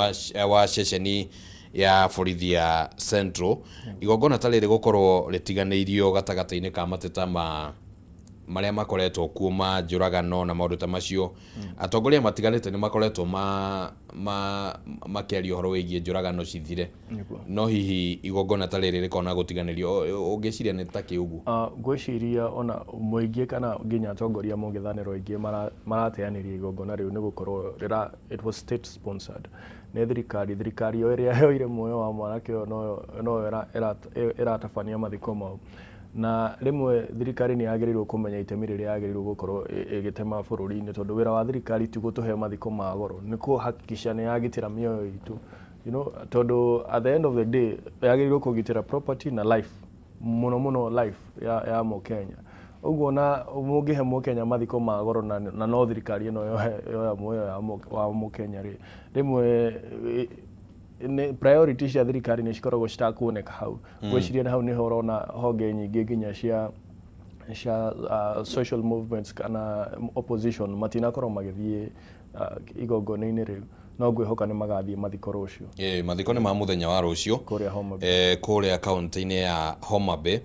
[SPEAKER 1] wa ceceni ya borithi ya Central. Igongona ta rĩrĩ gũkorwo rĩtiganĩirio gatagatĩ-inĩ ka mateta ma marĩa makoretwo kuo ma njũragano na maũndũ ta macio, atongoria matiganĩte nĩ makoretwo ma makĩaria ũhoro wĩgiĩ njũragano cithire, no hihi igongona ta rĩrĩ rĩkona gũtiganĩrio, ũngĩciria nĩ ta kĩ ũguo?
[SPEAKER 2] Ngwĩciria ona mũingĩ kana nginya atongoria mũng'ethanĩro aingĩ marateanĩria igongona rĩu nĩ gũkorwo rĩra it was state sponsored nĩ thirikari. Thirikari o ĩrĩa yoire muoyo wa mwanake ũyũ noyo ĩratabania mathiko mau. Na rĩmwe thirikari nĩ yagĩrĩirwo kũmenya itemi rĩrĩa yagĩrĩirwo gũkorwo ĩgĩtema bũrũri-inĩ, tondũ wĩra wa thirikari ti gũtũhe mathiko ma goro, nĩ kũhakikisha nĩ yagitĩra mĩoyo itũ, tondũ at the end of the day yagĩrĩirwo kũgitĩra property na life, mũno mũno life ya mũkenya. Ũguo na mũngĩhe mũkenya mathiko ma goro na no thirikari ĩno yoya muoyo wa mũkenya rĩ, rĩmwe nĩ priority cia thirikari nĩ cikoragwo citakuoneka hau. Ngwĩciria hau nĩho ũrona honge nyingĩ nginya cia social movements kana opposition matinakorwo magĩthiĩ igongona-inĩ rĩu, no ngwĩhoka nĩ magathiĩ mathiko rũciũ.
[SPEAKER 1] Ĩ, mathiko nĩ ma mũthenya wa rũciũ
[SPEAKER 2] kũrĩa Homa Bay.
[SPEAKER 1] Kũrĩa kaunti-inĩ ya Homa Bay.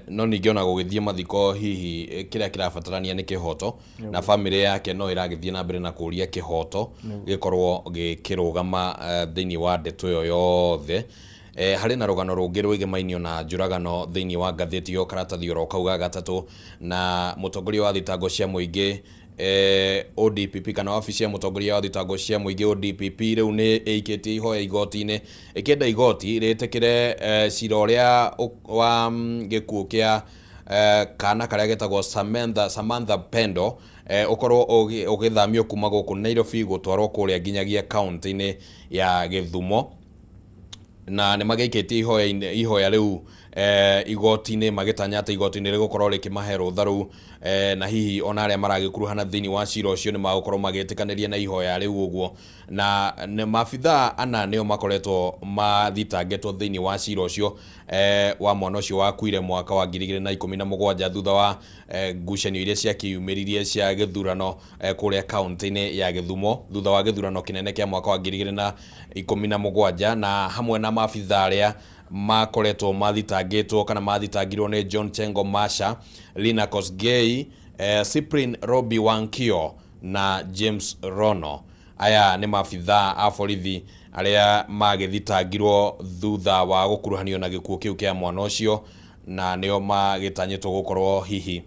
[SPEAKER 1] No ningĩ ona gũgĩthiĩ mathiko, hihi kĩrĩa kĩrabatarania nĩ kĩhoto, na famĩlĩ yake no ĩragĩthiĩ na mbere na kũria kĩhoto gĩkorwo gĩkĩrũgama thĩinĩ wa ndeto ĩyo yothe. Harĩ na rũgano rũngĩ rwĩgemainio na njũragano thĩinĩ wa ngathĩti ĩyo karatathi oro kau ga gatatũ, na mũtongoria wa thitango cia mũingĩ ODPP, kana wabici ya mũtongoria wa thitango cia mũingĩ ODPP, rĩu nĩ ĩikĩtie ihoya igoti-inĩ ĩkĩenda igoti rĩtĩkĩre cira ũrĩa wa gĩkuũ kĩa kana karĩa getagwo Samantha Pendo ũkorwo ũgĩthamio kuma gũkũ Nairobi gũtwarwo kũrĩa nginyagia kaunti-inĩ ya Gĩthumo. Na nĩ magĩikĩtie ihoya rĩu igoti-inĩ, magĩtanya atĩ igoti nĩ rĩgũkorwo rĩkĩmahe rũtha rũu, na hihi ona arĩa maragĩkuruhana thĩinĩ wa cira ũcio nĩ magũkorwo magĩtĩkanĩria na ihoya rĩu ũguo. Na nĩ maabithaa ana nĩo makoretwo mathitangĩtwo thĩinĩ wa cira ũcio wa mwana ũcio wakuire mwaka wa 2017 thutha wa ngucanio iria ciakĩyumĩririe cia gĩthurano kũrĩa kaunti-inĩ ya Gĩthumo, thutha wa gĩthurano kĩnene kĩa mwaka wa 2017. Na hamwe na maabithaa arĩa makoretwo mathitangĩtwo kana mathitangirwo nĩ John Chengo Masha, Lina Kosgei, Cyprian Robi Wankio na James Rono. Aya nĩ maabithaa a borithi arĩa magĩthitangirwo thutha wa gũkuruhanio na gĩkuũ kĩu kĩa mwana ũcio, na nĩo magĩtanyĩtwo gũkorwo hihi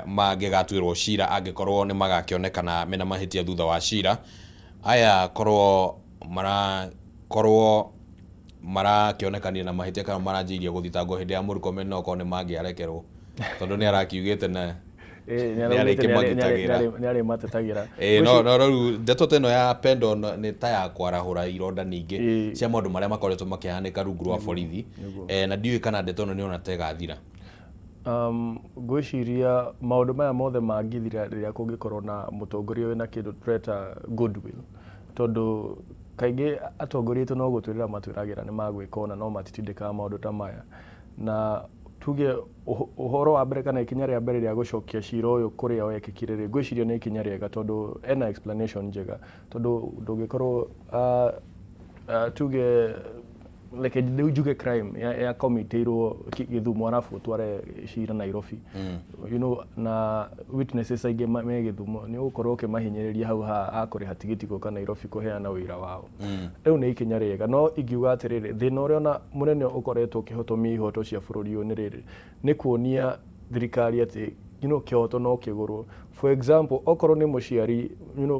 [SPEAKER 1] mangĩgatuĩrwo cira angĩkorwo nĩ magakĩonekana mena mahĩtia thutha wa cira. Aya korwo marakorwo Marakĩonekanire na mahĩtia kana maranjĩirie gũthitangwo hĩndĩ ya Murkomen, no korwo nĩ mangĩarekerwo tondũ nĩ arakiugĩte na
[SPEAKER 2] nĩ
[SPEAKER 1] arĩkĩmagitagĩra.
[SPEAKER 2] Nĩ arĩmatetagĩra.
[SPEAKER 1] Ĩĩ, no rĩu ndeto ta ĩno ya Pendo nĩ ta ya kwarahũra ironda ningĩ cia maũndũ marĩa makoretwo makĩhanĩka rungu rwa borithi. Na ndiũĩ kana ndeto ĩno nĩ ona ta ĩgathira.
[SPEAKER 2] Ngwĩciria maũndũ maya mothe mangĩthira rĩrĩa kũngĩkorwo na mũtongoria wĩna kĩndũ tũreta goodwill, tondũ kaingĩ atongoria aitũ no gũtwĩrĩra matwĩragĩra nĩ magwĩka ũna, no matitindĩkaga maũndũ ta maya. Na tuge ũhoro wa mbere kana ikinya rĩa mbere rĩa gũcokia cira ũyũ kũrĩa wekĩkire rĩ, ngwĩciria nĩ ikinya rĩega tondũ ena explanation njega, tondũ ndũngĩkorwo tuge reke rĩu njuge crime ya commitĩirwo Gĩthumo arabu ũtware cira Nairobi na witnesses aingĩ me Gĩthumo, nĩ ũgũkorwo ũkĩmahinyĩrĩria hau ha kũrĩha tigiti gũka Nairobi kũheana ũira wao. Rĩu nĩ ikinya rĩega, no ingiuga atĩrĩrĩ, thĩna ũrĩa ona mũnene ũkoretwo ũkĩhotomia ihoto cia bũrũri ũyũ nĩ rĩrĩ, nĩ kuonia thirikari atĩ kĩhoto no kĩgũrwo. For example, okorwo nĩ mũciari,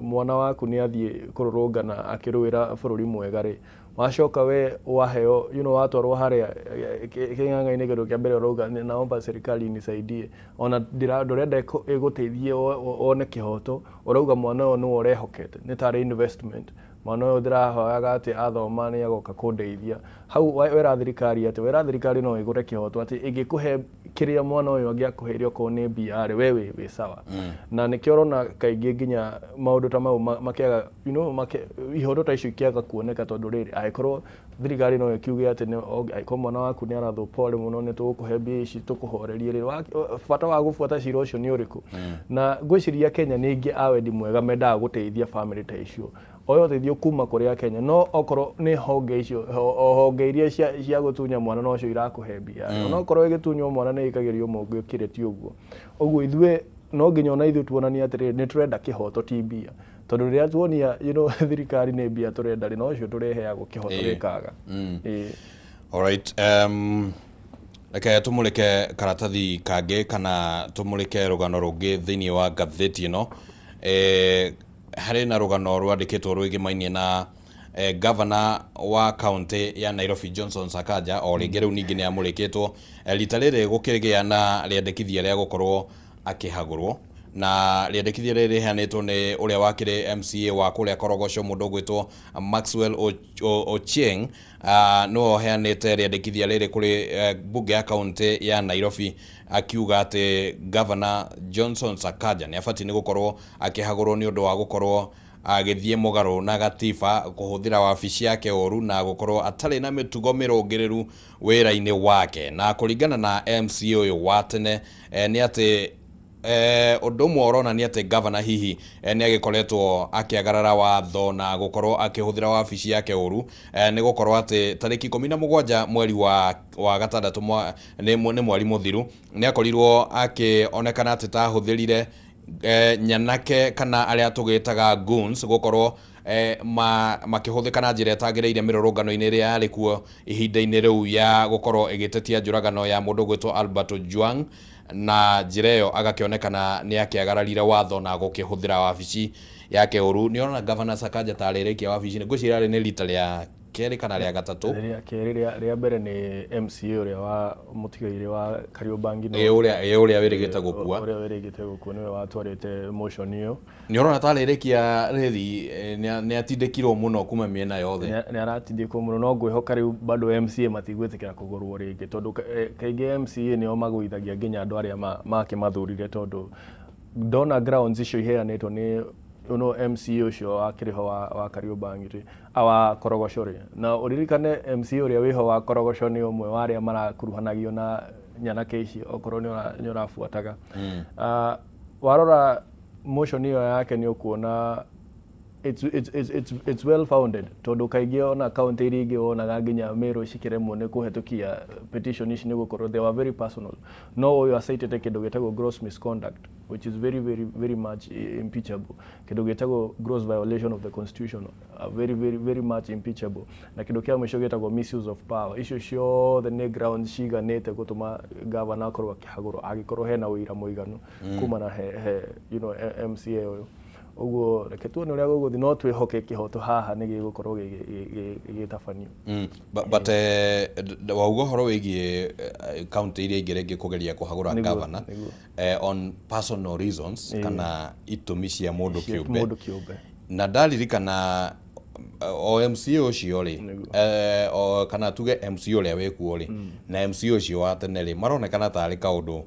[SPEAKER 2] mwana waku nĩ athiĩ kũrũrũngana akĩrũĩra bũrũri mwega rĩ, wacoka we waheo, watwarwo harĩa kĩng'ang'a-inĩ, kĩndũ kĩa mbere ũrauga nĩ, "Naomba serikali inisaidie." Ona ndũrenda ĩgũteithie wone kĩhoto, ũrauga mwana ũyũ nĩwe ũrehokete, nĩ tarĩ investment, mwana ũyũ ndĩrahoyaga atĩ athoma nĩ agoka kũndeithia. Hau wera thirikari atĩ wera thirikari no ĩgũre kĩhoto, atĩ ĩngĩkũhe kĩrĩa mwana ũyũ angĩakũheire okorwo nĩ mbia rĩ, we wĩ sawa. Na nĩkĩo ũrona kaingĩ nginya maũndũ ta mau makĩaga ihoto ta icio ikĩaga kuoneka, tondũ rĩrĩ, angĩkorwo thirikari no ĩkiuge atĩ angĩkorwo mwana waku nĩ arathwo, pole mũno, nĩ tũgũkũhe mbia ici tũkũhorerie rĩ, bata wa gũbuata cira ũcio nĩ ũrĩkũ? Na ngwĩciria Kenya nĩ aingĩ a wendi mwega mendaga gũteithia famĩlĩ ta icio, oya ũteithio kuma kũrĩ Akenya, no okorwo nĩ honge icio o honge iria cia gũtunya mwana nocio irakũhe mbia, onokorwo ĩgĩtunywo mwana nĩ ĩkagĩrio mũngĩ ũkĩrĩ ti ũguo. Ũguo ithuĩ no nginya ona ithuĩ tuonanie atĩrĩrĩ, nĩ tũrenda kĩhoto ti mbia, tondũ rĩrĩa tuonia thirikari nĩ mbia tũrenda rĩ, nocio tũreheagwo kĩhoto gĩkaga. Ĩĩ.
[SPEAKER 1] Alright, reke tumurike karatathi kangĩ kana tumurike rũgano rũngĩ thĩinĩ wa ngathĩti ĩno. Harĩ na rũgano rwandĩkĩtwo rwĩgĩmainie na gavana wa kaunti ya Nairobi Johnson Sakaja. O rĩngĩ rĩu ningĩ nĩ amũrĩkĩtwo, rita rĩrĩ gũkĩgĩa na rĩandĩkithia rĩa gũkorwo akĩhagũrwo, na rĩandĩkithia rĩrĩ rĩheanĩtwo nĩ ũrĩa wakĩrĩ MCA wa kũrĩa Korogoco, mũndũ ũgwĩtwo Maxwell Ochieng. Nĩwe ũheanĩte rĩandĩkithia rĩrĩ kũrĩ bunge ya kaunti ya Nairobi, akiuga atĩ Governor Johnson Sakaja nĩ abatiĩ nĩ gũkorwo akĩhagũrwo nĩ ũndũ wa gũkorwo agĩthiĩ mũgarũ na gatiba, kũhũthĩra wabici yake ũru na gũkorwo atarĩ na mĩtugo mĩrũngĩrĩru wĩra-inĩ wake. Na kũringana na MCA ũyũ wa tene, nĩ atĩ ũndũ ũmwe ũronania atĩ gavana hihi nĩ agĩkoretwo akĩagarara watho na gũkorwo akĩhũthĩra wabici yake ũru, nĩ gũkorwo atĩ tarĩki 17 mweri wa gatandatũ nĩ mweri mũthiru, nĩ akorirwo akĩonekana atĩ tahũthĩrire nyanake kana arĩa tũgĩtaga goons gũkorwo makĩhũthĩka na njĩra ĩtagĩrĩire mĩrũrũngano-inĩ ĩrĩa yarĩ kuo ihinda-inĩ rĩu ya gũkorwo ĩgĩtetia njũragano ya mũndũ ũgwĩtwo Albert Ojwang. Na njĩra ĩyo agakĩonekana nĩ akĩagararire watho na gũkĩhũthĩra wabici yake ũru. Nĩ ũrona Governor Sakaja ta arĩrĩkia wabici-inĩ? Ngwĩciria rĩ nĩ rita rĩa kerĩ kana rĩa gatatũ.
[SPEAKER 2] Rĩa kerĩ. Rĩa mbere nĩ MCA ũrĩa wa mũtigairĩ wa Kariobangi.
[SPEAKER 1] Ĩ, ũrĩa wĩrĩgĩte gũkua.
[SPEAKER 2] Ũrĩa wĩrĩgĩte gũkua nĩwe watwarĩte motion ĩyo.
[SPEAKER 1] Nĩ ũrona ta arĩrĩkia rĩthi nĩ atindĩkirwo mũno kuma mĩena yothe.
[SPEAKER 2] Nĩ aratindĩkwo mũno, no ngwĩhoka rĩu bado MCA matigwĩtĩkĩra kũgũrwo rĩngĩ, tondũ kaingĩ MCA nĩo magũithagia nginya andũ arĩa makĩmathurire, tondũ ndona grounds icio iheanĩtwo nĩ MCA ũcio wakĩrĩ ho wa Kariobangi rĩ, wa Korogoco rĩ, na ũririkane MCA ũrĩa wĩho wa Korogoco nĩ ũmwe wa arĩa marakuruhanagio na nyanake ici, okorwo nĩ ũrabuataga. Warora motion ĩyo yake nĩ ũkuona it's well founded, tondũ kaingĩ ona kaunti iria ingĩ wonaga nginya Meru cikĩremwo nĩ kũhetũkia petition ici nĩ gũkorwo they were very personal, no ũyũ acaitĩte kĩndũ gĩtagwo gross misconduct, which is very very very much impeachable, kĩndũ gĩtagwo gross violation of the constitution, very very very much impeachable, na kĩndũ kĩa mũico gĩtagwo misuse of power. Icio ciothe nĩ grounds ciganĩte gũtũma governor akorwo akĩhagũrwo angĩkorwo hena ũira mũiganu kumana he MCA ũyũ. Ũguo reke tuone ũrĩa gũgũthiĩ, no twĩhoke kĩhoto haha nĩ gĩgũkorwo gĩgĩtabanio.
[SPEAKER 1] But wauga ũhoro wĩgiĩ county iria ingĩ rĩngĩ kũgeria kũhagũra governor on personal reasons kana itũmi cia mũndũ
[SPEAKER 2] cia
[SPEAKER 1] kĩũmbe.
[SPEAKER 2] Mũndũ kĩũmbe.
[SPEAKER 1] Na ndaririkana o MCA ũcio rĩ, o kana tuge MCA ũrĩa wĩkuo rĩ na MCA ũcio wa tene rĩ, maronekana tarĩ kaũndũ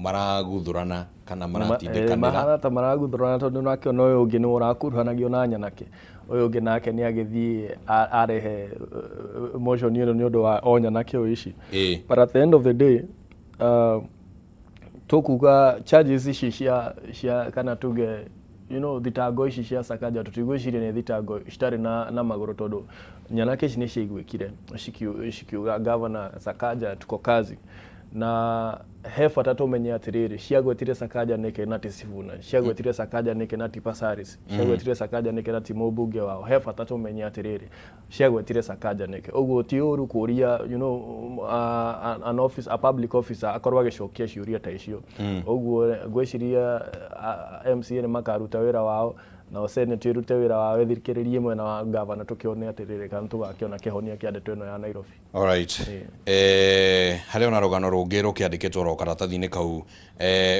[SPEAKER 1] maraguthũrana kana maratindĩkanĩra.
[SPEAKER 2] Mahana ta maraguthũrana, tondũ nake ona ũyũ ũngĩ nĩ ũrakuruhanagio na nyanake, ũyũ ũngĩ nake nĩ agĩthiĩ arehe motion ĩno nĩ ũndũ wa o nyanake o ici. But at the end of the day, tũkuga charges ici cia kana tuge thitango ici cia Sakaja, tũtigwĩciria nĩ thitango citarĩ na magũrũ, tondũ nyanake ici nĩ ciaiguĩkire cikiuga, "Governor Sakaja, tuko kazi." Na he bata tũmenye atĩrĩrĩ, ciagwetire Sakaja nĩkĩ na ti Sifuna? Ciagwetire Sakaja nĩkĩ na ti Pasaris? Ciagwetire Sakaja nĩkĩ na ti mũmbunge wao? He bata tũmenye atĩrĩrĩ, ciagwetire Sakaja nĩkĩ? Ũguo ti ũru kũria an office, a public officer akorwo agĩcokia ciũria ta icio. Ũguo ngwĩciria MCA nĩ makaruta wĩra wao, nao Senate ĩrute wĩra wao, ĩthikĩrĩrie mwena wa gavana, tũkĩone atĩrĩrĩ kana tũgakĩona kĩhonia kĩa ndeto ĩno ya Nairobi.
[SPEAKER 1] Alright. Harĩ ona rũgano rũngĩ rũkĩandĩkĩtwo oro karatathi-inĩ kau,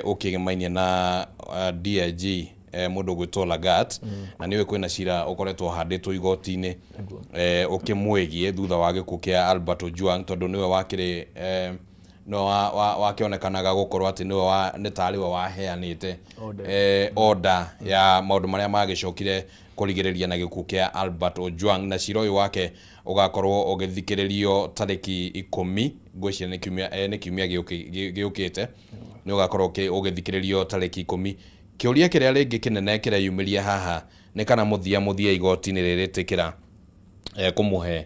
[SPEAKER 1] ũkĩgemainie na DIG, mũndũ ũgwĩtwo Lagat, na nĩũĩ kwĩna cira ũkoretwo ũhandĩtwo igoti-inĩ ũkĩmwĩgiĩ thutha wa gĩkuũ kĩa Albert Ojwang, tondũ nĩwe wakĩrĩ nĩwe wakĩonekanaga gũkorwo atĩ nĩwe nĩ tarĩ we waheanĩte
[SPEAKER 2] Order.
[SPEAKER 1] Order ya maũndũ marĩa magĩcokire kũrigĩrĩria na gĩkuũ kĩa Albert Ojwang. Na cira ũyũ wake ũgakorwo ũgĩthikĩrĩrio tarĩki 10, ngwĩciria nĩ kiumia gĩũkĩte nĩ ũgakorwo ũgĩthikĩrĩrio tarĩki 10. Kĩũria kĩrĩa rĩngĩ kĩnene kĩreyumĩria haha nĩ kana mũthia mũthia igoti nĩ rĩrĩtĩkĩra kũmũhe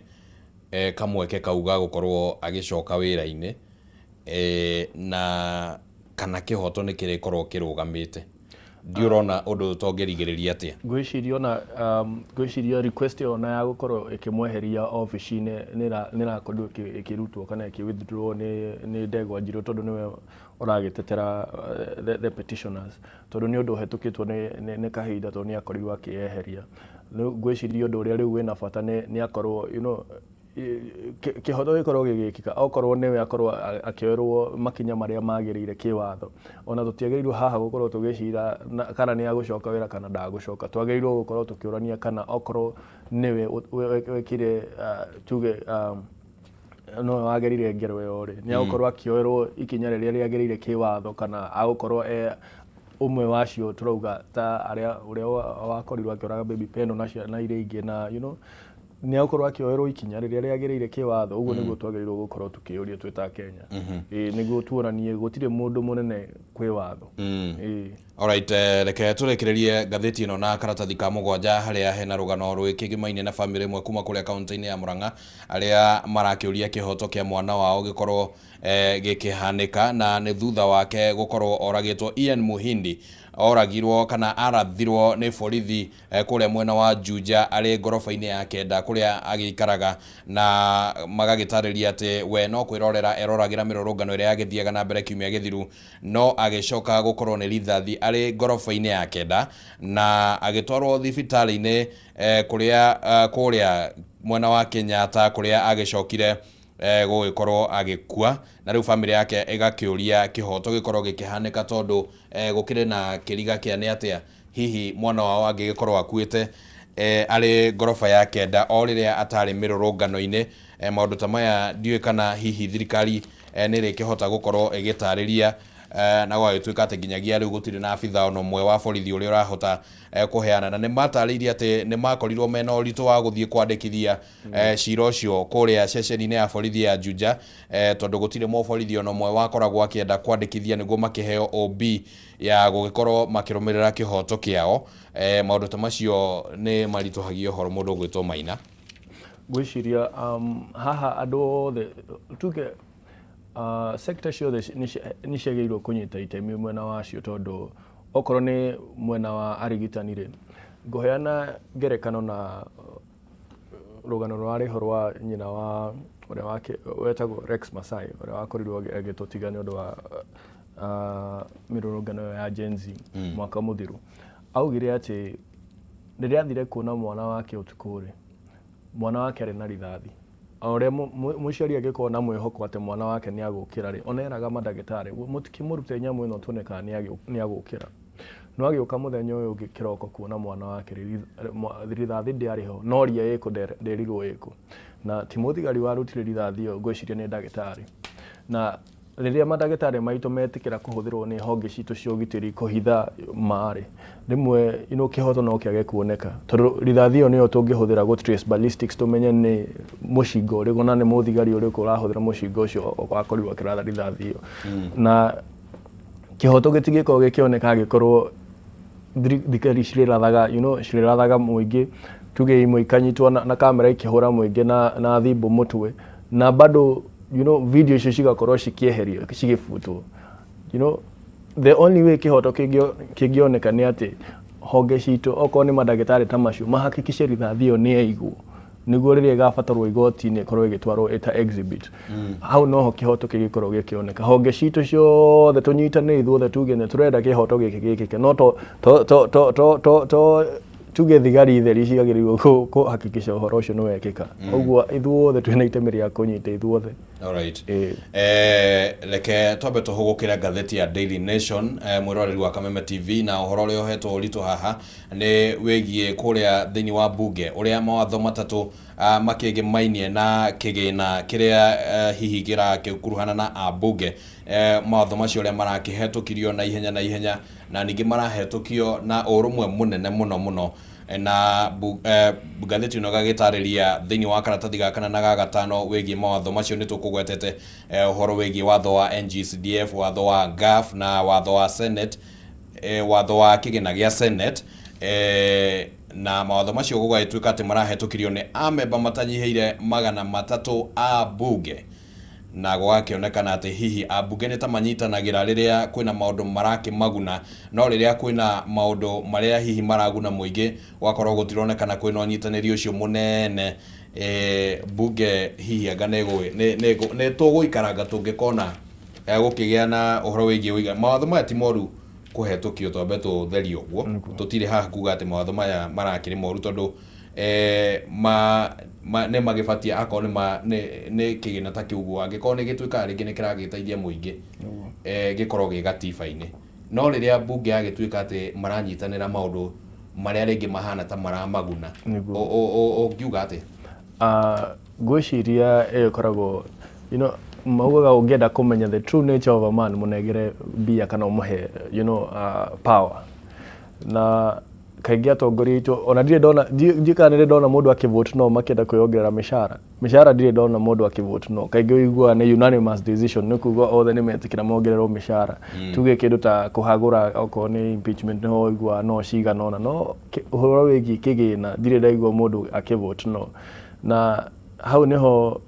[SPEAKER 1] kamweke kau ga gũkorwo agĩcoka wĩra-inĩ, na kana kĩhoto nĩ kĩrĩkorwo kĩrũgamĩte. Ndiũrona ũndũ ũyũ tongĩrigĩrĩria atĩa?
[SPEAKER 2] Ngwĩciria ona ngwĩciria request ĩyo ona ya gũkorwo ĩkĩmweheria obici-inĩ nĩ ĩrakorirwo ĩkĩrutwo kana ĩkĩ withdraw nĩ Ndegwa Njirũ, tondũ nĩwe ũragĩtetera the petitioners, tondũ nĩ ũndũ ũhetũkĩtwo nĩ kahinda, tondũ nĩ akorirwo akĩyeheria. Rĩu ngwĩciria ũndũ ũrĩa rĩu wĩna bata nĩ akorwo kĩhoto gĩkorwo gĩgĩkĩka, okorwo nĩwe akorwo akĩoerwo makinya marĩa magĩrĩire kĩwatho. Ona tũtiagĩrĩirwo haha gũkorwo tũgĩcira kana nĩ agũcoka wĩra kana ndagũcoka. Twagĩrĩirwo gũkorwo tũkĩũrania kana okorwo nĩwe wekire, tuge nowe wagerire ngero ĩyo rĩ, nĩ agũkorwo akĩoerwo ikinya rĩrĩa rĩagĩrĩire kĩwatho, kana agũkorwo e ũmwe wacio tũrauga ta arĩa ũrĩa wakorirwo akĩũraga Baby Pendo na ciana iria ingĩ, na nĩ agũkorwo akĩoerwo ikinya rĩrĩa rĩagĩrĩire kĩwatho. Ũguo nĩguo twagĩrĩirwo gũkorwo tũkĩũria twĩ ta Kenya. Ĩĩ, nĩguo tuonanie gũtirĩ mũndũ mũnene kwĩ watho. Ĩĩ.
[SPEAKER 1] Alright, reke tũrĩkĩrĩrie ngathĩti ĩno na karatathi ka 7, harĩa hena rũgano rwĩkĩgĩmaine na bamĩrĩ ĩmwe kuma kũrĩa kaunti-inĩ ya Murang'a, arĩa marakĩũria kĩhoto kĩa mwana wao gĩkorwo gĩkĩhanĩka, na nĩ thutha wake gũkorwo oragĩtwo. Ian Muhindi oragirwo kana arathirwo nĩ borithi kũrĩa mwena wa Juja arĩ ngoroba-inĩ ya 9 kũrĩa agĩikaraga, na magagĩtarĩria atĩ we no kwĩrorera eroragĩra mĩrũrũngano ĩrĩa yagĩthiaga na mbere kiumia gĩthiru, no agĩcoka gũkorwo nĩ rithathi arĩ ngoroba-inĩ ya 9 na agĩtwarwo thibitarĩ-inĩ kũrĩa mwena wa Kenyatta, kũrĩa agĩcokire gũgĩkorwo agĩkua. Na rĩu bamĩrĩ yake ĩgakĩũria kĩhoto gĩkorwo gĩkĩhanĩka, tondũ gũkĩrĩ na kĩriga kĩa nĩ atĩa hihi mwana wao angĩgĩkorwo akuĩte arĩ ngoroba ya 9 o rĩrĩa atarĩ mĩrũrũngano-inĩ. Maũndũ ta maya ndiũĩ kana hihi thirikari nĩ ĩrĩkĩhota gũkorwo ĩgĩtarĩria, na gwagĩtuĩka atĩ nginyagia rĩu gũtirĩ na abitha ona ũmwe wa borithi ũrĩa ũrahota kũheana. Na nĩ matarĩirie atĩ nĩ makorirwo mena ũritũ wa gũthiĩ kwandĩkithia cira ũcio kũrĩa ceceni-inĩ ya borithi ya Juja, tondũ gũtirĩ mũborithi ona ũmwe wakoragwo akĩenda kwandĩkithia nĩguo makĩheo OB ya gũgĩkorwo makĩrũmĩrĩra kĩhoto kĩao. Maũndũ ta macio nĩ maritũhagia ũhoro mũndũ ũgwĩtwo Maina.
[SPEAKER 2] Ngwĩciria haha andũ othe, tuge sector ciothe nĩ ciagĩrĩirwo kũnyita itemi mwena wacio, tondũ okorwo nĩ mwena wa arigitani rĩ, ngũheana ngerekano na rũgano rũrarĩ ho rwa nyina wa ũrĩa wake wetagwo Rex Masai, ũrĩa wakorirwo agĩtũtiga nĩ ũndũ wa mĩrũrũngano ĩyo ya Gen Z mwaka mũthiru. Augire atĩ rĩrĩa athire kuona mwana wake ũtukũ rĩ, mwana wake arĩ na rithathi. O ũrĩa mũciari angĩkorwo na mwĩhoko atĩ mwana wake nĩ agũkĩra rĩ, ona eraga mandagĩtarĩ mũtikĩmũrute nyamũ ĩno tuone kana nĩ agũkĩra. No agĩũka mũthenya ũyũ ũngĩ kĩroko kuona mwana wake rĩ, rithathi ndĩarĩ ho, no ria ĩkũ nderirwo ĩkũ. Na ti mũthigari warutire rithathi ĩyo, ngwĩciria nĩ ndagĩtarĩ. Na rĩrĩa mandagĩtarĩ maitũ metĩkĩra kũhũthĩrwo nĩ honge citũ cia ũgitĩri kũhitha ma rĩ, rĩmwe kĩhoto no kĩage kuoneka, tondũ rithathi ĩyo nĩyo tũngĩhũthĩra gũ trace ballistics tũmenye nĩ mũcinga ũrĩkũ na nĩ mũthigari ũrĩkũ ũrahũthĩra mũcinga ũcio wakorirwo akĩratha rithathi ĩyo. Na kĩhoto gĩtingĩkorwo gĩkĩoneka angĩkorwo thigari cirĩrathaga cirĩrathaga mũingĩ, tuge imwe ikanyitwo na kamera ikĩhũra mũingĩ na thimbo mũtwe, na bado video icio cigakorwo cikĩeherio, cigĩbutwo. The only way kĩhoto kĩngĩoneka nĩ atĩ honge citũ, okorwo nĩ mandagĩtarĩ ta macio, mahakikice rithathi ĩyo nĩ yaigwo, nĩguo rĩrĩa ĩgabatarwo igoti-inĩ ĩkorwo ĩgĩtwarwo ĩta exhibit. Hau noho kĩhoto kĩngĩkorwo gĩkĩoneka. Honge citũ ciothe tũnyitanĩre ithuothe tuge nĩ tũrenda kĩhoto gĩkĩ gĩkĩke, no to to to to to to to tuge thigari theri ciagĩrĩirwo kũhakikisha ũhoro ũcio nĩ wekĩka. Ũguo ithuothe twĩna itemi rĩa kũnyita ithuothe.
[SPEAKER 1] Alright.
[SPEAKER 2] Ĩĩ.
[SPEAKER 1] Reke twambe tũhũgũkĩre ngathĩti ya Daily Nation, mwĩroreri wa Kameme TV, na ũhoro ũrĩa ũhetwo ũritũ haha nĩ wĩgiĩ kũrĩa thĩinĩ wa bunge ũrĩa mawatho matatũ makĩgĩmainie na kĩgĩna kĩrĩa hihi kĩrakĩkuruhana na ambunge, mawatho macio ũrĩa marakĩhetũkirio na ihenya na ihenya, na ningĩ marahetũkio na ũrũmwe mũnene mũno mũno. Na ngathĩti ĩno ĩgagĩtarĩria thĩinĩ wa karatathi ga kana na ga gatano wĩgiĩ mawatho macio. Nĩ tũkũgwetete ũhoro wĩgiĩ watho wa NGCDF, watho wa GAF na watho wa Senate, watho wa kĩgĩna gĩa Senate, na mawatho macio gũgagĩtuĩka atĩ marahetũkirio nĩ amemba matanyihĩire 300 a bunge, na gũgakĩonekana atĩ hihi ambunge nĩ ta manyitanagĩra rĩrĩa kwĩna maũndũ marakĩmaguna, no rĩrĩa kwĩna maũndũ marĩa hihi maraguna mũingĩ gũgakorwo gũtironekana kwĩna ũnyitanĩri ũcio mũnene. Bunge hihi anga nĩ tũgũikaranga tũngĩkona gũkĩgĩa na ũhoro wĩgiĩ ũiga mawatho maya ti moru kũhetũkio, twambe tũtherie ũguo. Tũtirĩ haha kuga atĩ mawatho maya marakĩrĩ moru, tondũ ma, ma, nĩ magĩbatie akorwo nĩ kĩgĩna ta kĩu ũguo, angĩkorwo nĩ gĩtuĩkaga rĩngĩ nĩ kĩragĩteithia mũingĩ, gĩkorwo gĩ gatiba-inĩ. No rĩrĩa mbunge yagĩtuĩka atĩ maranyitanĩra maũndũ marĩa rĩngĩ mahana ta maramaguna, ũngiuga atĩ
[SPEAKER 2] Ngwĩciria ĩyo ĩkoragwo maugaga ũngĩenda kũmenya the true nature of a man, mũnengere mbia kana ũmũhe power. Na kaingĩ atongoria aitũ, ona ndirĩ ndona, ndiũĩ kana nĩrĩ ndona mũndũ akĩvote no makĩenda kwĩyongerera mĩcara. Mĩcara ndirĩ ndona mũndũ akĩvote no, kaingĩ ũiguaga nĩ unanimous decision, nĩ kuga othe nĩ metĩkĩra mongererwo mĩcara. Tuge kĩndũ ta kũhagũra okorwo nĩ impeachment nĩho ũiguaga no cigana ũna, no ũhoro wĩgiĩ kĩgĩna ndirĩ ndaigua mũndũ akĩvote no. Na hau nĩho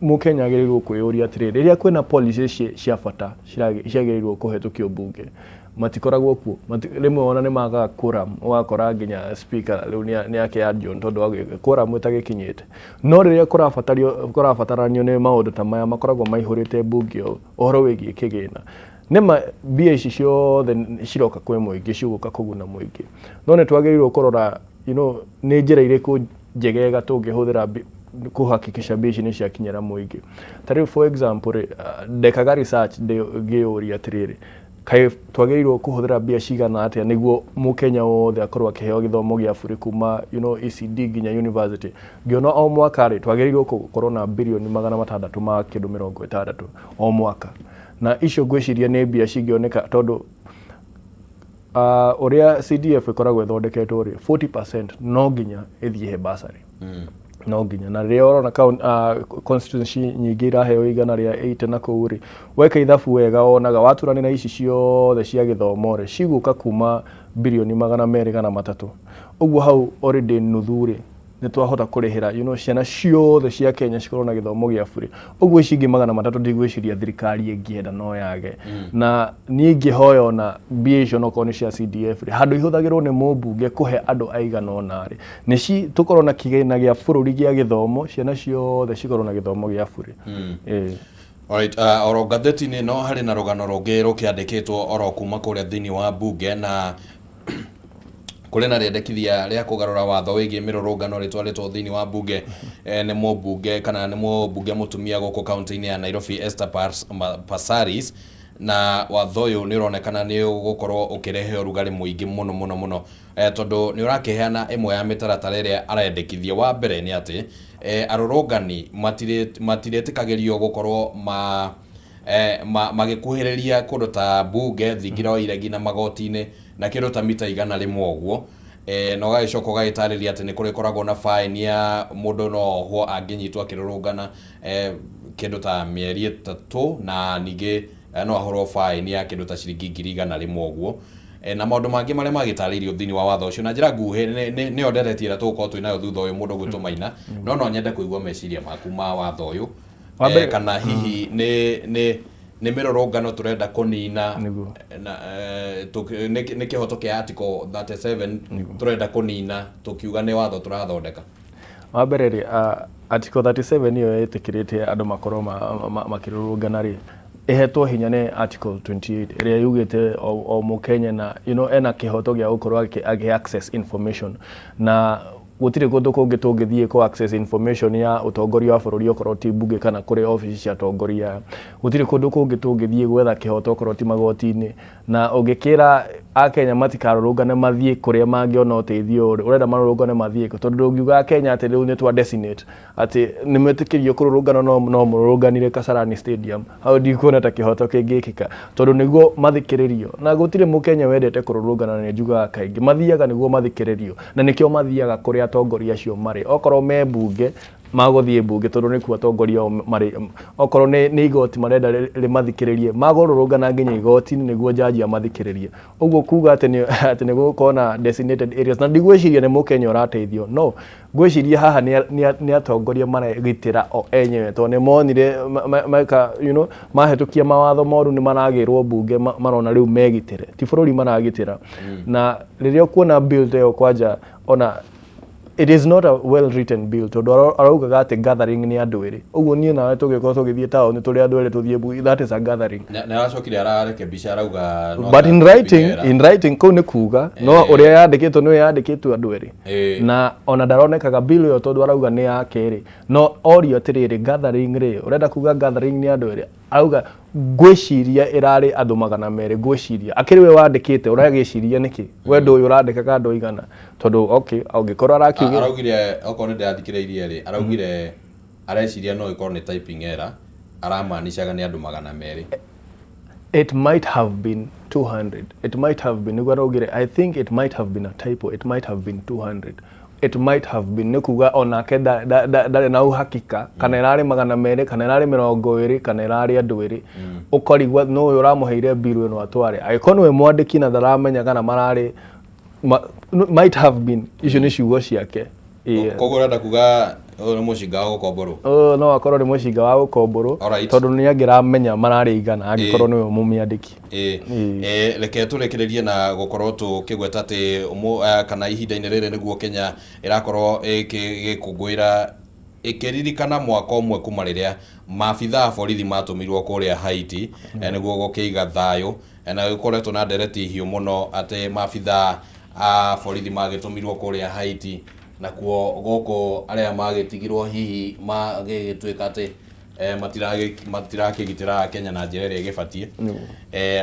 [SPEAKER 2] mũkenya agĩrĩirwo kwĩyũria atĩrĩrĩ, rĩrĩa kwĩna policy cia bata ciagĩrĩirwo kũhetũkio mbunge, matikoragwo kuo. Rĩmwe ona nĩ magaga quorum, ũgakora nginya speaker rĩu nĩ akĩanjwo tondũ wa quorum ĩtagĩkinyĩte. No rĩrĩa kũrabataranio nĩ maũndũ ta maya makoragwo maihũrĩte mbunge ũũ, ũhoro wĩgiĩ kĩgĩna. Nĩma mbia ici ciothe ciroka kwĩ mũingĩ, cigũka kũguna mũingĩ. No nĩ twagĩrĩirwo kũrora nĩ njĩra irĩkũ njegega tũngĩhũthĩra kũhakikisha mbia ici nĩ ciakinyĩra mũingĩ. Ta rĩu for example rĩ, ndekaga research ngĩyũria atĩrĩrĩ, kaĩ twagĩrĩirwo kũhũthĩra mbia cigana atĩa nĩguo mũkenya wothe akorwo akĩheo gĩthomo gĩa bure kuma ECD nginya university. Ngĩona o mwaka rĩ, twagĩrĩirwo gũkorwo na birioni 660 o mwaka. Na icio ngwĩciria nĩ mbia cingĩoneka tondũ ũrĩa CDF ĩkoragwo ĩthondeketwo rĩ, 40% no nginya ĩthiĩ he bursary. No nginya. Na rĩrĩa ũrona constituency nyingĩ iraheo 180 na kũu rĩ, weka ithabu wega wonaga waturanĩra ici ciothe cia gĩthomo rĩ, cigũka kuma birioni 203. Ũguo hau already nuthu rĩ, nĩ twahota kũrĩhĩra ciana ciothe cia Kenya cikorwo na gĩthomo gĩa bure. Ũguo ici ingĩ 300 ndigwĩciria thirikari ĩngĩenda no yage. Na niĩ ingĩhoya ona mbia icio onokorwo nĩ cia CDF rĩ, handũ ihũthagĩrwo nĩ mũmbunge kũhe andũ aigana ũna rĩ, nĩ tũkorwo na kĩgĩna gĩa bũrũri gĩa gĩthomo, ciana ciothe cikorwo na gĩthomo gĩa bure.
[SPEAKER 1] Alright, oro ngathĩti-inĩ ĩno harĩ na rũgano rũngĩ rũkĩandĩkĩtwo oro kuma kũrĩa thĩinĩ wa mbunge, na kũrĩ na rĩendekithia rĩa kũgarũra watho wĩgiĩ mĩrũrũngano rĩtwarĩtwo thĩinĩ wa mbunge nĩ mũmbunge kana nĩ mũmbunge mũtumia gũkũ kaunti-inĩ ya Nairobi, Esther Passaris. Na watho ũyũ nĩ ũronekana nĩ ũgũkorwo ũkĩrehe ũrugarĩ mũingĩ mũno mũno mũno, tondũ nĩ ũrakĩheana ĩmwe ya mĩtaratara ĩrĩa arendekithia. Wa mbere nĩ atĩ arũrũngani matirĩtĩkagĩrio gũkorwo magĩkuhĩrĩria kũndũ ta mbunge, thingira wa iregi na magoti-inĩ na kĩndũ ta mita 100 ũguo. Na ũgagĩcoka ũgagĩtarĩria atĩ nĩ kũrĩkoragwo na fine ya mũndũ no ohwo angĩnyitwo akĩrũrũngana kĩndũ ta mĩeri 3, na ningĩ no ahũrwo fine ya kĩndũ ta ciringi 100,000 ũguo. Na maũndũ mangĩ marĩa magĩtarĩirio thĩinĩ wa watho ũcio na njĩra nguhĩ nĩyo ndereti ĩrĩa tũgũkorwo twĩ nayo thutha ũyũ mũndũ gwĩtwo Maina. No nyende kũigua meciria maku ma watho ũyũ, kana hihi nĩ mĩrũrũngano tũrenda kũnina, na nĩ kĩhoto kĩa Article 37 tũrenda kũnina tũkiuga nĩ watho tũrathondeka?
[SPEAKER 2] Wa mbere rĩ, Article 37 ĩyo ĩtĩkĩrĩte andũ makorwo makĩrũrũngana rĩ, ĩhetwo hinya nĩ Article 28 ĩrĩa yugĩte o mũkenya na ena kĩhoto gĩa gũkorwo akĩ access information, na gũtirĩ kũndũ kũngĩ tũngĩthiĩ kũ access information ya ũtongoria wa bũrũri okorwo ti mbunge kana kũrĩ obici cia atongoria aya. Gũtirĩ kũndũ kũngĩ tũngĩthiĩ gwetha kĩhoto okorwo ti magoti-inĩ, na ũngĩkĩra akenya matikarũrũngane mathiĩ kũrĩa mangĩona ũteithio rĩ, ũrenda marũrũngane mathiĩ kũ? Tondũ ndũngiuga akenya atĩ rĩu nĩ twa designate atĩ nĩ metĩkĩrio kũrũrũngana no mũrũrũnganire Kasarani Stadium, hau ndikuona ta kĩhoto kĩngĩkĩka, tondũ nĩguo mathikĩrĩrio, na gũtirĩ mũkenya wendete kũrũrũngana, na nĩ njugaga kaingĩ mathiaga nĩguo mathikĩrĩrio, na nĩkĩo mathiaga kũrĩa atongoria acio marĩ. Okorwo me mbunge, magũthiĩ mbunge tondũ nĩkuo atongoria ao marĩ. Okorwo nĩ igoti marenda rĩmathikĩrĩrie, magũrũrũngana nginya igoti-inĩ nĩguo jaji amathikĩrĩrie. Ũguo kuga atĩ nĩ gũgũkorwo na designated areas, na ndigwĩciria nĩ mũkenya ũrateithio, no ngwĩciria haha nĩ atongoria maregitĩra o enyewe, tondũ nĩ monire meka mahĩtũkia mawatho moru nĩ maragĩrwo mbunge, marona rĩu megitĩre, ti bũrũri maragitĩra. Na rĩrĩa ũkuona bill ta ĩyo, kwanja ona it is not a well written bill, tondũ araugaga atĩ gathering nĩ andũ erĩ. Ũguo niĩ nawe tũgĩkorwo tũgĩthiĩ taũni tũrĩ andũ erĩ tũthiĩ mbunge, that is a gathering.
[SPEAKER 1] Na aracokire ararekebisha, arauga no
[SPEAKER 2] But in writing, in writing kũu nĩ kuga no ũrĩa yandĩkĩtwo nĩwe yandĩkĩtwo andũ erĩ. Na ona ndaronekaga bill ĩyo, tondũ arauga nĩ yake rĩ, no orio atĩrĩrĩ, gathering rĩ, ũrenda kuga gathering nĩ andũ erĩ? Arauga ngwĩciria ĩrarĩ andũ 200. Ngwĩciria akĩrĩ we wandĩkĩte, ũragĩciria nĩkĩ? We ndũĩ ũrandĩkaga andũ aigana? Tondũ okay, angĩkorwo arakiuga
[SPEAKER 1] Araugire, okorwo nĩ ndĩrathikĩrĩirie rĩ, araugire areciria no ĩkorwo nĩ typing error, aramaanishaga nĩ andũ 200.
[SPEAKER 2] It might have been 200, it might have been, nĩguo araugire, "I think it might have been a typo, it might have been 200." It might have been nĩ kuga onake ndarĩ na uhakika kana ĩrarĩ 200 kana ĩrarĩ 20 kana ĩrarĩ andũ erĩ. Ũkarigwo nũ ũyũ ũramũheire bill ĩno atware, angĩkorwo nĩwe mwandĩki na ndaramenya kana mararĩ might have been, icio nĩ ciugo ciake.
[SPEAKER 1] Koguo ũrenda kuga ũyũ nĩ mũcinga wa gũkomborwo?
[SPEAKER 2] Ũyũ no akorwo nĩ mũcinga wa gũkomborwo, tondũ nĩ angĩramenya mararĩ igana angĩkorwo nĩwe mũmĩandĩki.
[SPEAKER 1] Reke tũrĩkĩrĩrie na gũkorwo tũkĩgweta atĩ kana ihinda-inĩ rĩrĩ nĩguo Kenya ĩrakorwo ĩgĩkũngũĩra, ĩkĩririkana mwaka ũmwe kuma rĩrĩa maabitha a borithi matũmirwo kũrĩa Haiti nĩguo gũkĩiga thayũ. Na gũkoretwo na ndereti hiũ mũno atĩ maabitha a borithi magĩtũmirwo kũrĩa Haiti, nakuo gũkũ arĩa magĩtigirwo hihi magĩgĩtuĩka atĩ matirakĩgitĩra Kenya na njĩra ĩrĩa ĩgĩbatiĩ.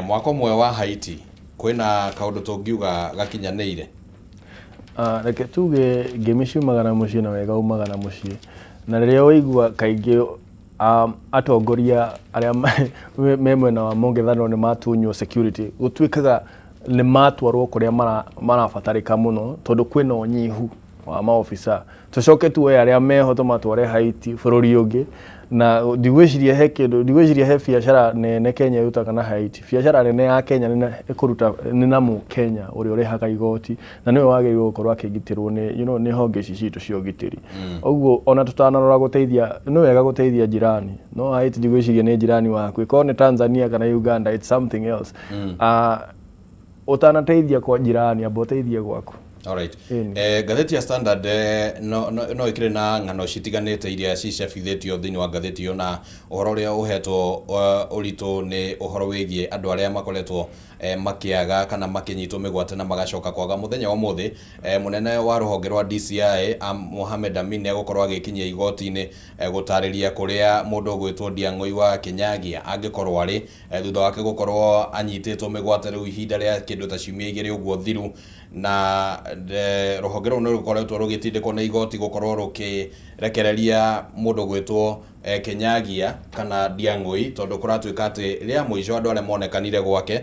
[SPEAKER 1] Mwaka ũmwe wa Haiti, kwĩna kaũndũ tũngiuga gakinyanĩire?
[SPEAKER 2] Reke tuge ngemi ciumaga na mũciĩ na wega umaga na mũciĩ, na rĩrĩa waigua kaingĩ atongoria arĩa me mwena wa mũng'ethanĩro nĩ matunywo security, gũtuĩkaga nĩ matwarwo kũrĩa marabatarĩka mũno, tondũ kwĩna ũnyihu wa maobisa. Tũcoke tuoe arĩa meho tũmatware Haiti, bũrũri ũngĩ, na ndigwĩciria he kĩndũ, ndigwĩciria he biacara nene Kenya ĩrutaga na Haiti. Biacara nene ya Kenya nĩ ĩkũruta nĩ na mũkenya ũrĩa ũrĩhaga igoti, na nĩwe wagĩrĩirwo gũkorwo akĩgitĩrwo nĩ nĩ honge ici citũ cia ũgitĩri. Ũguo ona tũtanarora gũteithia, nĩ wega gũteithia jirani, no Haiti ndigwĩciria nĩ jirani waku. Ĩkorwo nĩ Tanzania kana Uganda, it's something else. Ũtanateithia kwa jirani, amba ũteithie gwaku.
[SPEAKER 1] Alright.
[SPEAKER 2] Ĩni.
[SPEAKER 1] Ngathĩti ya Standard no ĩkĩrĩ na ng'ano citiganĩte iria cicabithĩtio thĩinĩ wa ngathĩti ĩyo, na ũhoro ũrĩa ũhetwo ũritũ nĩ ũhoro wĩgiĩ andũ arĩa makoretwo makĩaga kana makĩnyitwo mĩgwate na magacoka kwaga. Mũthenya wa ũmũthĩ mũnene wa rũhonge rwa DCI Mohamed Amin nĩ egũkorwo agĩkinyia igoti-inĩ gũtarĩria kũrĩa mũndũ ũgwĩtwo Ndiang'ũi wa Kinyagia angĩkorwo arĩ thutha wake gũkorwo anyitĩtwo mĩgwate rĩu ihinda rĩa kĩndũ ta ciumia 2 ũguo thiru, na rũhonge rũu nĩ rũkoretwo rũgĩtindĩkwo nĩ igoti gũkorwo rũkĩrekereria mũndũ gwĩtwo Kinyagia kana Ndiang'ũi, tondũ kũratuĩka atĩ rĩa mũico andũ arĩa monekanire gwake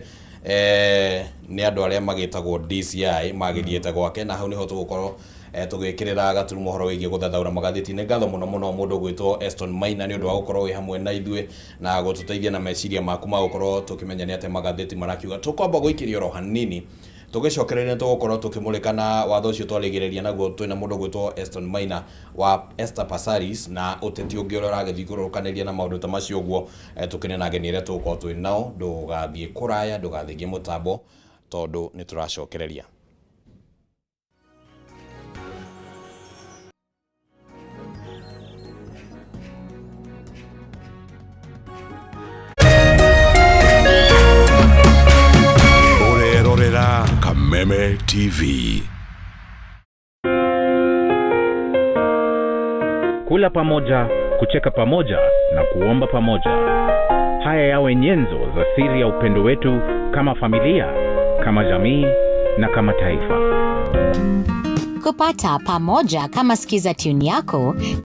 [SPEAKER 1] nĩ andũ arĩa magĩtagwo DCI magĩthiĩte gwake, na hau nĩho tũgũkorwo tũgĩkĩrĩra gaturumo ũhoro wĩgiĩ gũthathaũra magathĩti. Nĩ ngatho mũno mũno mũndũ ũgwĩtwo Eston Maina nĩ ũndũ wa gũkorwo wĩ hamwe na ithuĩ na gũtũteithia na meciria maku ma gũkorwo tũkĩmenya nĩ atĩa magathĩti marakiuga. Tũkwamba gũikĩria oro hanini, tũgĩcokereria tũgũkorwo tũkĩmũrĩka na watho ũcio twarĩgĩrĩria naguo twĩna mũndũ ũgwĩtwo Eston Maina wa Esther Passaris na ũteti ũngĩ ũrĩa ũragĩthiũrũrũkanĩria na maũndũ ta macio ũguo, tũkĩrĩ na ageni arĩa tũgũkorwo twĩ nao. Ndũgathiĩ kũraya, ndũgathingie mũtambo tondũ nĩ tũracokereria.
[SPEAKER 3] Ũrerorera Kameme TV.
[SPEAKER 4] Kula pamoja, kucheka pamoja na kuomba pamoja. Haya yawe nyenzo za siri ya upendo wetu kama familia, kama jamii na kama taifa.
[SPEAKER 5] Kupata pamoja kama skiza tune yako.